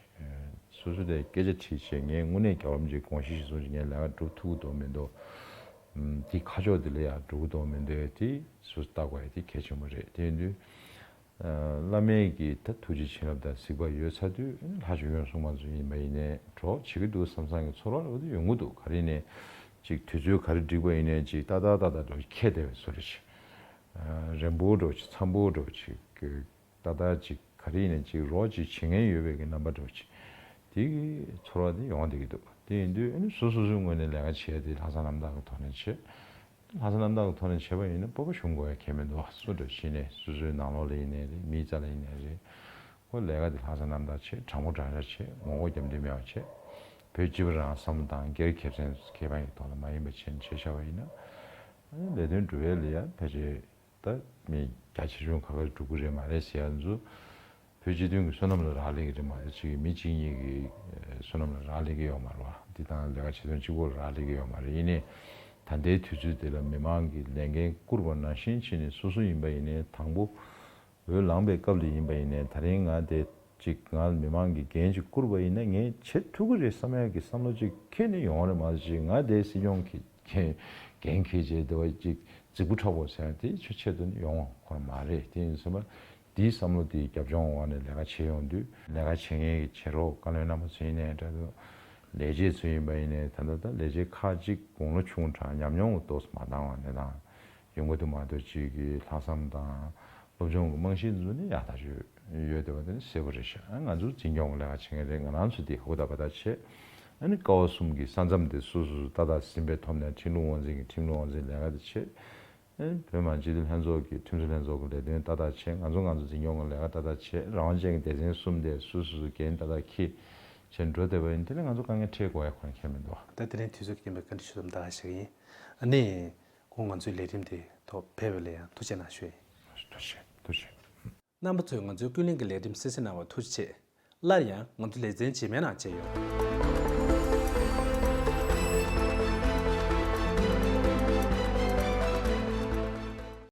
སོ་སོ་ལ་སྐད་ཆ་དྲིས་བྱས། ངས་དངོས་གནས་རྒྱལ་བ་རིན་པོ་ཆེའི་དགོངས་གཞི་གཞིར་བཟུང་བྱས་ངས་ལས་ཀ་སྒྲུབ་ཐུབ་ཀྱི་འདུག་མི་འདུག་ཨམ། དེ་ཁ་ཕྱོགས་དེ་ལ་ཡང་འགྲོ་གི་འདུག་མི་འདུག་དེ་སོ་སོ་བལྟ་དགོས་ཡ་དེ་གལ་ཆེན་པོ་རེད། དེ་ཡིན་དུས་ཨ་བླ་མའི་གི་ད་ཐུགས་རྗེ་བྱིན་རླབས་དང་གཟིགས་པ་ཡོད་ཚར་དུས། ལྷ་ཆོས་སྐྱོང་སྲུང་མ་ཚོ་ཡིན་པ་ཡིན་ནའི་གྲོགས་བྱེད་ཀྱི་འདུག་བསམ་བསམ་གྱི་ཚོར་བ་འོ་དེ་ཡོང་གི་འདུག་ག་རེ་ཡིན་ནའི་ཅིག་དུས་ཚོད་ག་རེ་འགྲིག་པ་ཡིན་ནའི་ཅིག་ཏག་ཏག་ཏག་ཏག་འགྲོ་ཁྱེར་བསྡད་པའི་བཟོ་འདྲ་ཅིག་ཨ་རན་པོ་འདྲ་བོ་ཅིག་འཚམ་པོ་འདྲ་བོ་ཅིག་ཏག་ཏག་ཅིག་ག་རེ་ཡིན་ནའི་ཅིག་རོགས་ཅིག་བྱེད་མཁན་ཡོད་པའི་གི་རྣམ་པ་འདྲ་བོ་ཅིག་དེ་གི་ཚོར་བ་དེ་ཡོང་བསྡད་ཀྱི་འདུག་དེ་ཡིན་དུས་ཨ་ནི་སོ་སོ་སོའི་ངོས་ནས་ལས་ཀ་བྱེད་ཡ་དེ་ལྷག་བསམ་རྣམ་དག་གི་ཐོག་ནས་བྱེད། ལྷག་བསམ་རྣམ་དག་གི་ཐོག་ནས་བྱེད་པ་ཡིན་ན་སྤོབས་པ་ཞུམ་དགོས་ཡ་གང་ཡང་མི་འདུག་སུ་འདྲ་བྱས་ནས་སོ་སོའི་ནང་ལོགས་ལ་ཡིན་ནའི་རེད། མིའི་རྩ་ལ་ཡིན་ནའི་རེད། ཁོ་ལས་ཀ་དེ་ལྷག་བསམ་རྣམ་དག་བྱེད། དྲང་པོ་དྲང་བཞག་བྱེད། ངོ་རྒོལ་རྒྱབ་འདོད་མེད་པ་བྱེད། བོད་སྤྱི་པ་རང་བསམ་བློ་བཏང་། སྒེར་ཁེ་ཕན་ཁེ་ཕན་གྱི་ཐོག་ལ་མ་ཡིན་པ་བྱས་ནས་བྱས་བཞག་པ་ཡིན་ན། ཨ་ནི་ལས་དོན་སྒྲུབ་ཡ་ལ་ཡ་ཕལ་ཆེར་ད་མི་རྒྱ་ཆེ་ཆུང་ག་ག་སྒྲུབ་ཀྱི་རེད་མ་རེད་ཟེར་ཡ་ཚོ། བོད་སྤྱི་མཐུན་གྱི་བསོད་ནམས་ལ་རག་ལས་ཀྱི་རེད་མ་རེད། ཅིག་མི་གཅིག་གཉིས་ཀྱི་བསོད་ནམས་ལ་རག་ལས་ཀྱི་ཡོད་མ་རེད་བ། འདི་དང་ལས་ཀ་བྱེད་དོན་གཅིག་པོ་ལ་རག་ལས་ཀྱི་ཡོད་མ་རེད། ཡིན་ནའི་ད་ལྟའི་དུས་ཚོད་འདི་ལ་མི་མང་གིས་ལས་འགན་བསྐུར་བ་ནང་བཞིན་བྱས་ནས། སོ་སོ་ཡིན་པ་ཡིན་ནའི་དང་པོ་འོས་ལངས་པའི་སྐབས་ལ་ཡིན་པ་ཡིན་ནའི། ད་རིང་ང་དེ་ཅིག་ང་ལ་མི་མང་གིས་འགན་ཅིག་བསྐུར་བ་ཡིན་ན་ངས་བྱེད་ཐུབ་ཀྱི་རེད་བསམ་ཡག་གི་བསམ་བློ་ཅིག་ཁྱེར་ནས་ཡོང་བ་རེད་མ་གཏོགས། ཅིག་ང་དེ་སྲིད་སྐྱོང་གི་འགན་འགན་འཁྱེར་བྱས་དེ་བ་ཅིག་རྫིག་པོ་ཁྲ་བོ་ཟེར་ཡ་དེ་ཆེད་དུ་ནི་ཡོང་བ་ཁོ་རང་མ་རེད། དེ་ཡིན་ཙང་མ་ དེའི་བསམ་བློ་དེའི་རྒྱབ་ལྗོངས་འོག་ནས་ལས་ཀ་བྱེད་ཡོང་དུས། ལས་ཀ་བྱེད་མཁན་གྱི་བྱེད་རོགས་བཀའ་བློན་རྣམ་པ་ཚོ་ཡིན་ནའི་འདྲ་འདུག་ལས་བྱེད་ཚོ་ཡིན་པ་ཡིན་ནའི་ད་ལྟ་ད་ལས་བྱེད་ཁག་ཅིག་དགུང་ལོ་ཆུང་དྲགས་ཉམས་མྱོང་གི་ཏོག་ཙམ་མ་འདང་བ་ནས་དང་། ཡོང་གི་འདུག་མ་གཏོགས་ཅིག་གི་ལྷག་བསམ་དང་སློབ་སྦྱོང་གི་རྨང་གཞི་འཛུགས་ནས་ཡག་ཐག་ཆོད་ཡོད་བསྡད་པ་དེ་ནི་གསལ་པོ་རེད་ཤག་ང་ཚོ་འཛིན་སྐྱོང་གི་ལས་ཀ་བྱེད་མཁན་རེད། ང་རང་ཚོ་དེ་ཧུར་ཐག་པ་ཐག་བྱེད། ཨ་ནི་ཀ་བ་གསུམ་གྱི་ས་མཚམས་དེ་སོ་སོ་སོ་ཏག་ཏག་ཟིན་པའི་ཐོག་ནས་ཁྲིམས་ལུགས་དབང་འཛིན་གྱི་ཁྲིམས་ལུགས་དབང་འཛིན་ལས་ཀ་དེ་བྱེད། ཨེ། བོད་མི་མང་སྤྱི་འཐུས་ལྷན་ཚོགས་ཀྱི་ཁྲིམས་བཟོ་ལྷན་ཚོགས་ཀྱི་ལས་དོན་ཏག་ཏག་བྱས། ང་ཚོ་ང་ཚོ་འཛིན་སྐྱོང་གི་ལས་ཀ་ཏག་ཏག་བྱས། རང་དབང་ཅན་གྱི་སྡེ་ཚན་གསུམ་དེ་སོ་སོ་སོ་འགན་ཏག་ཏག་འཁྱེར་བྱས་འགྲོ་བསྡད་པ་ཡིན། དེ་ལས་ང་ཚོ་དཀའ་ངལ་འཕྲད་དགོས་ཡ་ཁོ་ན་ཁྱད་མི་འདུག་ད་དེ་རིང་དུས་ཚོད་ཀྱིས་རྐྱེན་པས་བཀའ་འདྲི་ཞུ་ཐུབ་མ་ཐག་ཞིག་ཡིན། ཨ་ནི་ཁོང་ང་ཚོའི་ལས་རིམ་དེ་ཐོག་ཕེབས་པ་ལ་ཡང་ཐུགས་རྗེ་གནང་ཞུ་ཡིན། ཐུགས་རྗེ་ཆེ། ཐུགས་རྗེ་ཆེ། རྣམ་པ་ཚོས་ང་ཚོའི་ཀུན་གླེང་གི་ལས་རིམ་གསན་གཟིགས་གནང་བར་ཐུགས་རྗེ་ཆེ། སླར་ཡང་ང་ཚོ་ལེ་ཚན་རྗེས་མའི་ནང་མཇལ་ཡོང་།